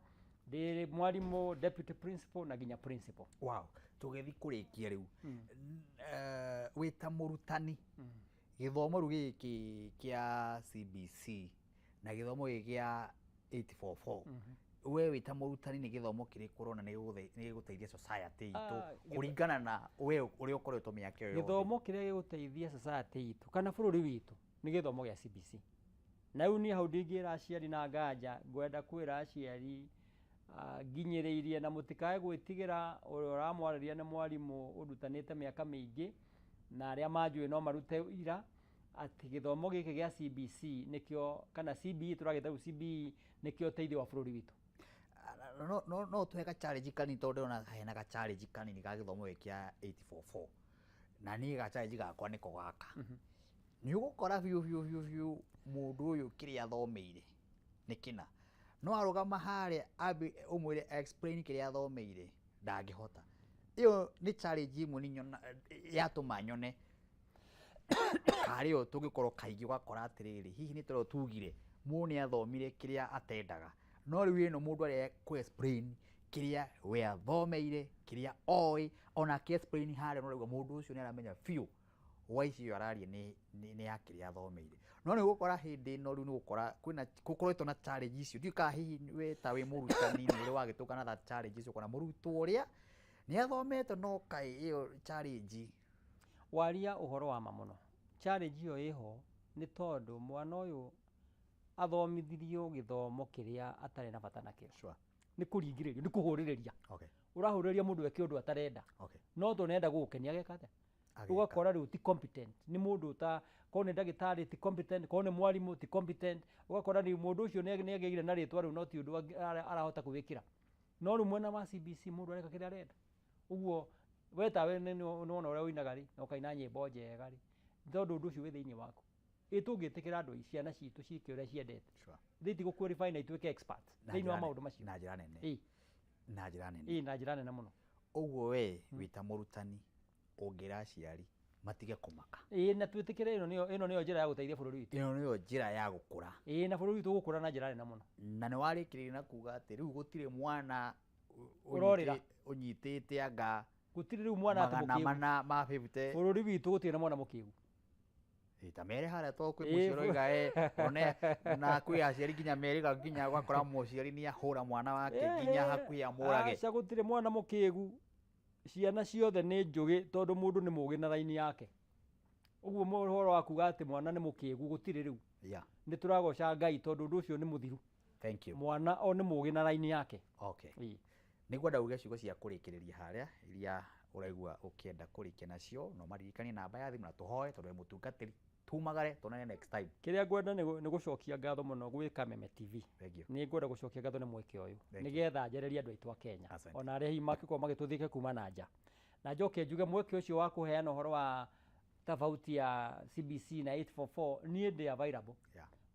ndĩ mwarimũ, deputy principal na nginya principal. Wow, tũgĩthiĩ kũrĩkia rĩu, wĩ ta mũrutani, gĩthomo rĩu gĩkĩ kĩa CBC na gĩthomo gĩkĩ kĩa 844, we wĩ ta mũrutani nĩ gĩthomo kĩrĩkũ ũrona nĩ gĩgũteithia society itũ kũringana na we ũrĩa ũkoretwo mĩaka ĩyo yothe? Gĩthomo kĩrĩa gĩgũteithia society itũ kana bũrũri witũ nĩ gĩthomo gĩa CBC. Na rĩu niĩ hau ndingĩra aciari na nganja, ngwenda kwĩra aciari nginyĩrĩirie na mũtikae gwĩtigĩra ũrĩa ũramwarĩria nĩ mwarimũ ũrutanĩte mĩaka mĩingĩ, na arĩa manjũĩ no marute ira atĩ gĩthomo gĩkĩ gĩa CBC nĩkĩo, kana CBE tũragĩta rĩu CBE, nĩkĩo ũteithio wa bũrũri witũ. No tũhe ga challenge kanini, tondũ ndĩrona hena ga challenge kanini ga gĩthomo gĩkĩ kĩa 844, na niĩ ga challenge gakwa nĩko gaka. Nĩ ũgũkora biũ biũ biũ biũ mũndũ ũyũ kĩrĩa athomeire nĩ kĩna, no arũgama harĩa ambe ũmwĩre explain kĩrĩa athomeire ndangĩhota. Ĩyo nĩ challenge ĩmwe niĩ yatũma nyone harĩa tũngĩkorwo kaingĩ ũgakora atĩrĩrĩ, hihi nĩ tondũ tugire mũndũ nĩ athomire kĩrĩa atendaga, no rĩu ĩno mũndũ arĩa kũ explain kĩrĩa we athomeire, kĩrĩa oĩ, ona akĩ explain harĩa no ũraigua mũndũ ũcio nĩ aramenya biũ wa icio araria nĩ ya kĩrĩa athomeire. No nĩ ũgũkora hĩndĩ ĩno rĩu nĩ ũgũkora kwĩna gũkoretwo na challenge icio. Ndiũĩ kana hihi we ta wĩ mũrutani nĩ ũrĩ wagĩtũngana na challenge icio, kana mũrutwo ũrĩa nĩ athomete no kaĩ ĩyo challenge. Waria ũhoro wa ma mũno. Challenge ĩyo ĩho nĩ tondũ mwana ũyũ athomithirio gĩthomo kĩrĩa atarĩ na bata nakĩo. Sure. Nĩ kũringĩrĩrio, nĩ kũhũrĩrĩria. Okay. Ũrahũrĩrĩria mũndũ eke ũndũ atarenda. Okay. No tondũ nĩarenda gũgũkenia ageka atĩa? Ũgakora rĩu ti competent. Nĩ mũndũ ta korwo nĩ ndagĩtarĩ ti competent, korwo nĩ mwarimũ ti competent. Ũgakora rĩu mũndũ ũcio nĩ agĩire na rĩtwa rĩu no ti ũndũ arahota kwĩĩkĩra. No rĩu mwena wa CBC mũndũ areka kĩrĩa arenda. Ũguo we tawe nĩwona ũrĩa ũinaga rĩ, na ũkaina nyĩmbo njega rĩ, tondũ ũndũ ũcio wĩ thĩinĩ waku. Ĩ tũngĩtĩkĩra andũ ciana citũ ciĩke ũrĩa ciendete. Ithuĩ ti gũ-qualify na ituĩke expert thĩinĩ wa maũndũ macio. Na njĩra nene. Na njĩra nene. Ĩ na njĩra nene mũno. Ũguo we wĩ ta mũrutani ũngĩra aciari matige kũmaka. Ĩ na twĩtĩkĩre ĩno nĩyo njĩra ya gũteithia bũrũri witũ. Ĩno nĩyo njĩra ya gũkũra. Ĩ na bũrũri witũ ũgũkũra na njĩra nene mũno. Na nĩ warĩkĩrĩria na kuga atĩ rĩu gũtirĩ mwana ũrorĩra ũnyitĩte anga gũtirĩ rĩu mwana atĩ magana mũkĩgu. mana ma 50. Bũrũri witũ gũtirĩ na mwana mũkĩgu. Ta mere harĩa to kwĩ mũciari oiga one na kwĩ aciari nginya merĩga nginya ũgakora mũciari nĩ ahũra mwana wake nginya hakuhĩ amũrage. Aca gũtirĩ mwana mũkĩgu. Ciana ciothe nĩ njũgĩ tondũ mũndũ nĩ mũgĩ na raini yake. Ũguo ũhoro wa kuga atĩ mwana nĩ mũkĩgu gũtirĩ rĩu. Yeah. Nĩ tũragoca Ngai tondũ ũndũ ũcio nĩ mũthiru. Thank you. Mwana o nĩ mũgĩ na raini yake. Okay. Nĩ ngwenda uge ciugo cia kũrĩkĩrĩria harĩa iria ũraigua ũkĩenda kũrĩkia nacio, no maririkanie namba ya thimũ na tũhoe tondũ wĩ mũtungatĩri. Tumagare tuonane next time. Kĩrĩa ngwenda nĩ gũcokia ngatho mũno gwĩ Kameme TV. Nĩ ngwenda gũcokia ngatho nĩ mweke ũyũ nĩgetha njererie andũ aitũ a Kenya ona arĩa hihi mangĩkorwo magĩtũthĩke kuma na nja, na njoke njuge mweke ũcio wa kũheana ũhoro wa tofauti ya CBC na 844 niĩ ndĩ available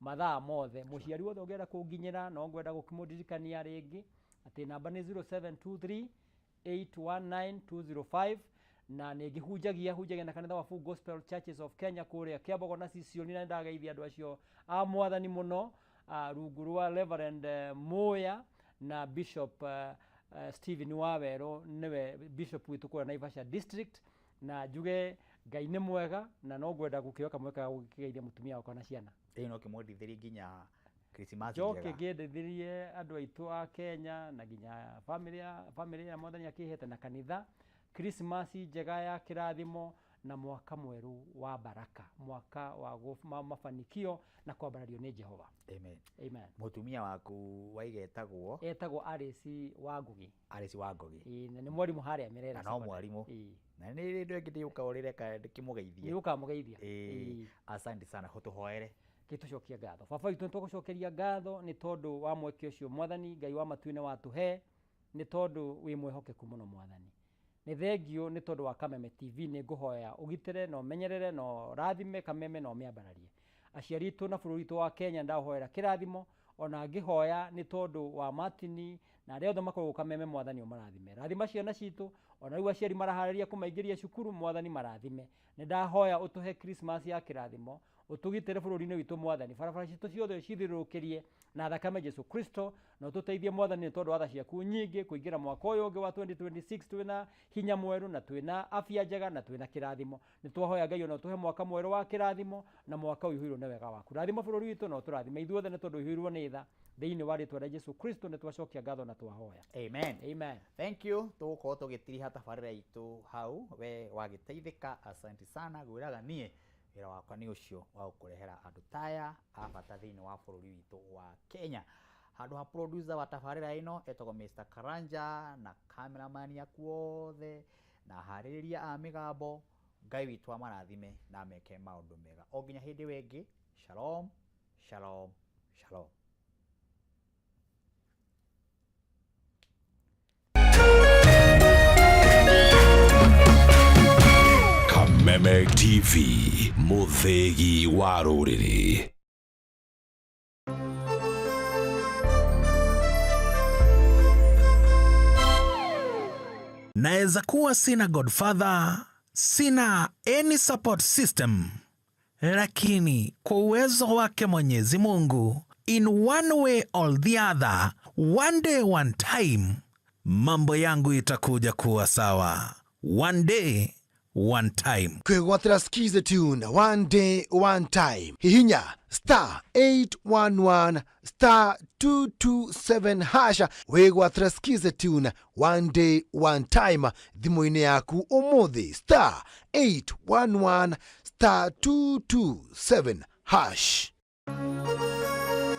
mathaa mothe. Mũciari wothe ũngĩenda kũnginyĩra no ngwenda gũkĩmũririkania rĩngĩ atĩ namba nĩ 0723 819 205. Na nĩ ngĩhunjagia hunjagia na kanitha wa Full Gospel Churches of Kenya kũrĩa Kĩambogo na Sisioni, na nĩndageithia andũ acio a Mwathani mũno, rungu rwa Reverend Muya na Bishop Stephen Wawerũ, nĩwe bishop witũ kũrĩa Naivasha District. Na njuge Ngai nĩ mwega, na no ngwenda gũkĩoya kamweke ga gũkĩgeithia mũtumia wakwa na ciana. Ĩĩ, no kĩmwendithĩrie nginya Krismasi njoke njega. Ngĩendithĩrie andũ aitũ a Kenya na nginya family ya Mwathani akĩhete na kanitha Krismasi njega ya kĩrathimo na mwaka mwerũ wa baraka, mwaka wa mafanikio na kwambarario nĩ Jehova. Amen. Amen. Mũtumia waku waiga etagwo? Etagwo Alice wa Ngugi. Alice wa Ngugi. Ĩĩ, na nĩ mwarimũ harĩa Merera Na no Secondary. mwarimũ. Ĩĩ. Na nĩ rĩndũ ĩngĩ ndĩũka ũrĩreka ndĩkĩmũgeithie. Nĩ ũkamũgeithia. Ĩĩ. Ĩĩ. Asante sana, tũhoere. Gĩtũcokia ngatho. Baba witũ, nĩtwagũcokeria ngatho nĩ tondũ wa mweke ũcio Mwathani Ngai wa matu-inĩ watũhe, nĩ tondũ wĩ mwĩhokeku mũno Mwathani. Nĩ thengio nĩ tondũ wa Kameme TV, nĩ ngũhoya ũgitĩre na ũmenyerere na ũrathime Kameme na ũmĩambararie. Aciari aitũ na bũrũri witũ wa Kenya ndaũhoera kĩrathimo, ona ngĩhoya nĩ tondũ wa Martini na arĩa othe makoragwo Kameme, Mwathani ũmarathime. Rathima ciana citũ, ona rĩu aciari maraharĩria kũmaingĩria cukuru, Mwathani marathime. Nĩ ndahoya ũtũhe Christmas ya kĩrathimo, ũtũgitĩre bũrũri-inĩ witũ Mwathani, barabara citũ ciothe cithiũrũrũkĩrie na thakame Jesu Kristo, na ũtũteithie Mwathani nĩ tondũ wa tha ciaku nyingĩ kũingĩra mwaka ũyũ ũngĩ wa 2026 twĩna hinya mwerũ na twĩna afya njega na twĩna kĩrathimo. Nĩ twahoya Ngai ona ũtũhe mwaka mwerũ wa kĩrathimo na mwaka ũihũirwo nĩ wega waku. Rathima bũrũri witũ na ũtũrathime ithuothe nĩ tondũ ũihũirwo nĩ tha. Thĩinĩ wa rĩtwa rĩa Jesu Kristo nĩ twacokia ngatho na twahoya. Amen. Amen. Thank you. Tũgũkorwo tũgĩtiriha tabarĩra itũ hau, we wagĩteithĩka, asante sana. Ngwĩraga niĩ wĩra wakwa nĩ ũcio wa gũkũrehera andũ taya a bata thĩinĩ wa bũrũri witũ wa Kenya. Handũ ha producer wa tabarĩra ĩno etagwo Mr. Karanja na cameraman aku othe na harĩrĩria a mĩgambo, Ngai witũ amarathime na ameke maũndũ mega. O nginya hĩndĩ ĩyo ĩngĩ, shalom, shalom, shalom. Kameme TV, mũthĩgi wa rũrĩrĩ. Naweza kuwa sina godfather, sina any support system, lakini kwa uwezo wake Mwenyezi Mungu, in one way or the other, one day one time, mambo yangu itakuja kuwa sawa. One day one time. Kwĩgwatĩra Skiza tune one day one time, hihinya *811 *227 hasha, wĩgwatĩra Skiza tune one day one time thimũ-inĩ yaku ũmũthĩ, *811 *227 hash.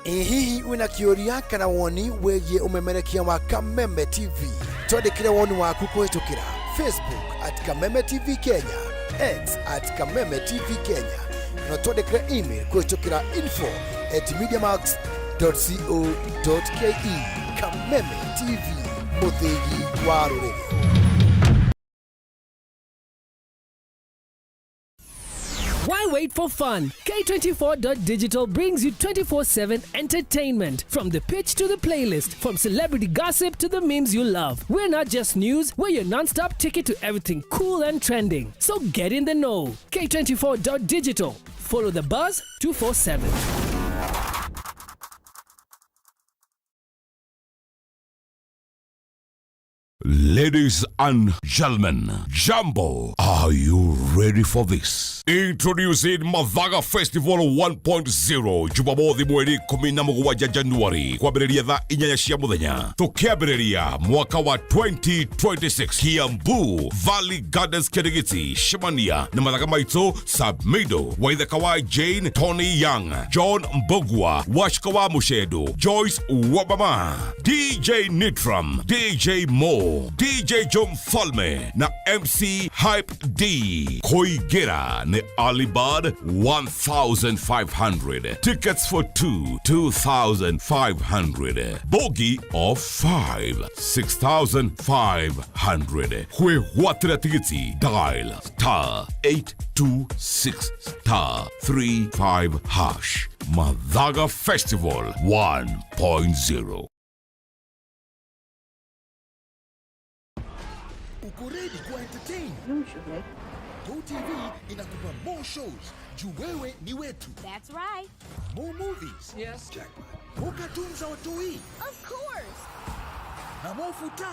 Ĩ hihi wĩna kĩũria kana woni wĩgiĩ ũmemerekia wa Kameme TV? Twandĩkĩre woni waku kũhĩtũkĩra Facebook @KamemeTV Kenya, X @KamemeTV Kenya, na twandĩkĩre email kũhĩtũkĩra info@mediamax.co.ke. Kameme TV, mũthĩgi wa rũrĩrĩ. Why wait for fun? K24.digital brings you 24/7 entertainment. From the pitch to the playlist, from celebrity gossip to the memes you love. We're not just news, we're your non stop ticket to everything cool and trending. So get in the know. K24.digital. Follow the buzz 247. Ladies and gentlemen, Jambo, are you ready for this? Introducing Mathaga Festival 1.0, Jumamothi mweri 17 Januari, kwambĩrĩria thaa 8 cia mũthenya, tũkĩambĩrĩria mwaka wa 2026, Kiambu Valley Gardens Kirigiti, Shemania na mathaga maitũ Sabmido, Waithaka wa Jane, Tony Young, John Mbogwa, Washika wa Mushedo, Joyce Wabama, DJ Nitram, DJ Mo, DJ Joe Mfalme na MC Hype D. Koigera ni Alibad 1500. Tickets for 2, 2500. Bogie of 5, 6500. Kwĩgwatĩra tigiti, dial *826 *35 hash. Mathaga Festival 1.0. Uko ready kwa entertain? with me. GoTV inakupa more shows juu wewe ni wetu. That's right. More movies. Yes. Jackpot. More cartoons za watoi. Of course. Na more futa.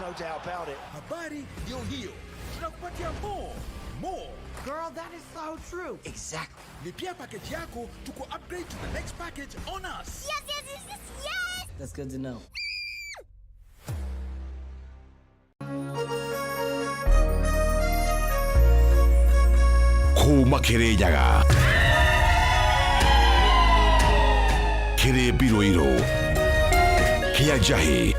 No doubt about it. Habari ndio hiyo. Tunakupatia more. More. Girl, that is so true. Exactly. Lipia package yako tuko upgrade to the next package on us. Yes. That's good to know. Kuma Kirinyaga kĩrĩ mbirũirũ kĩa njahĩ.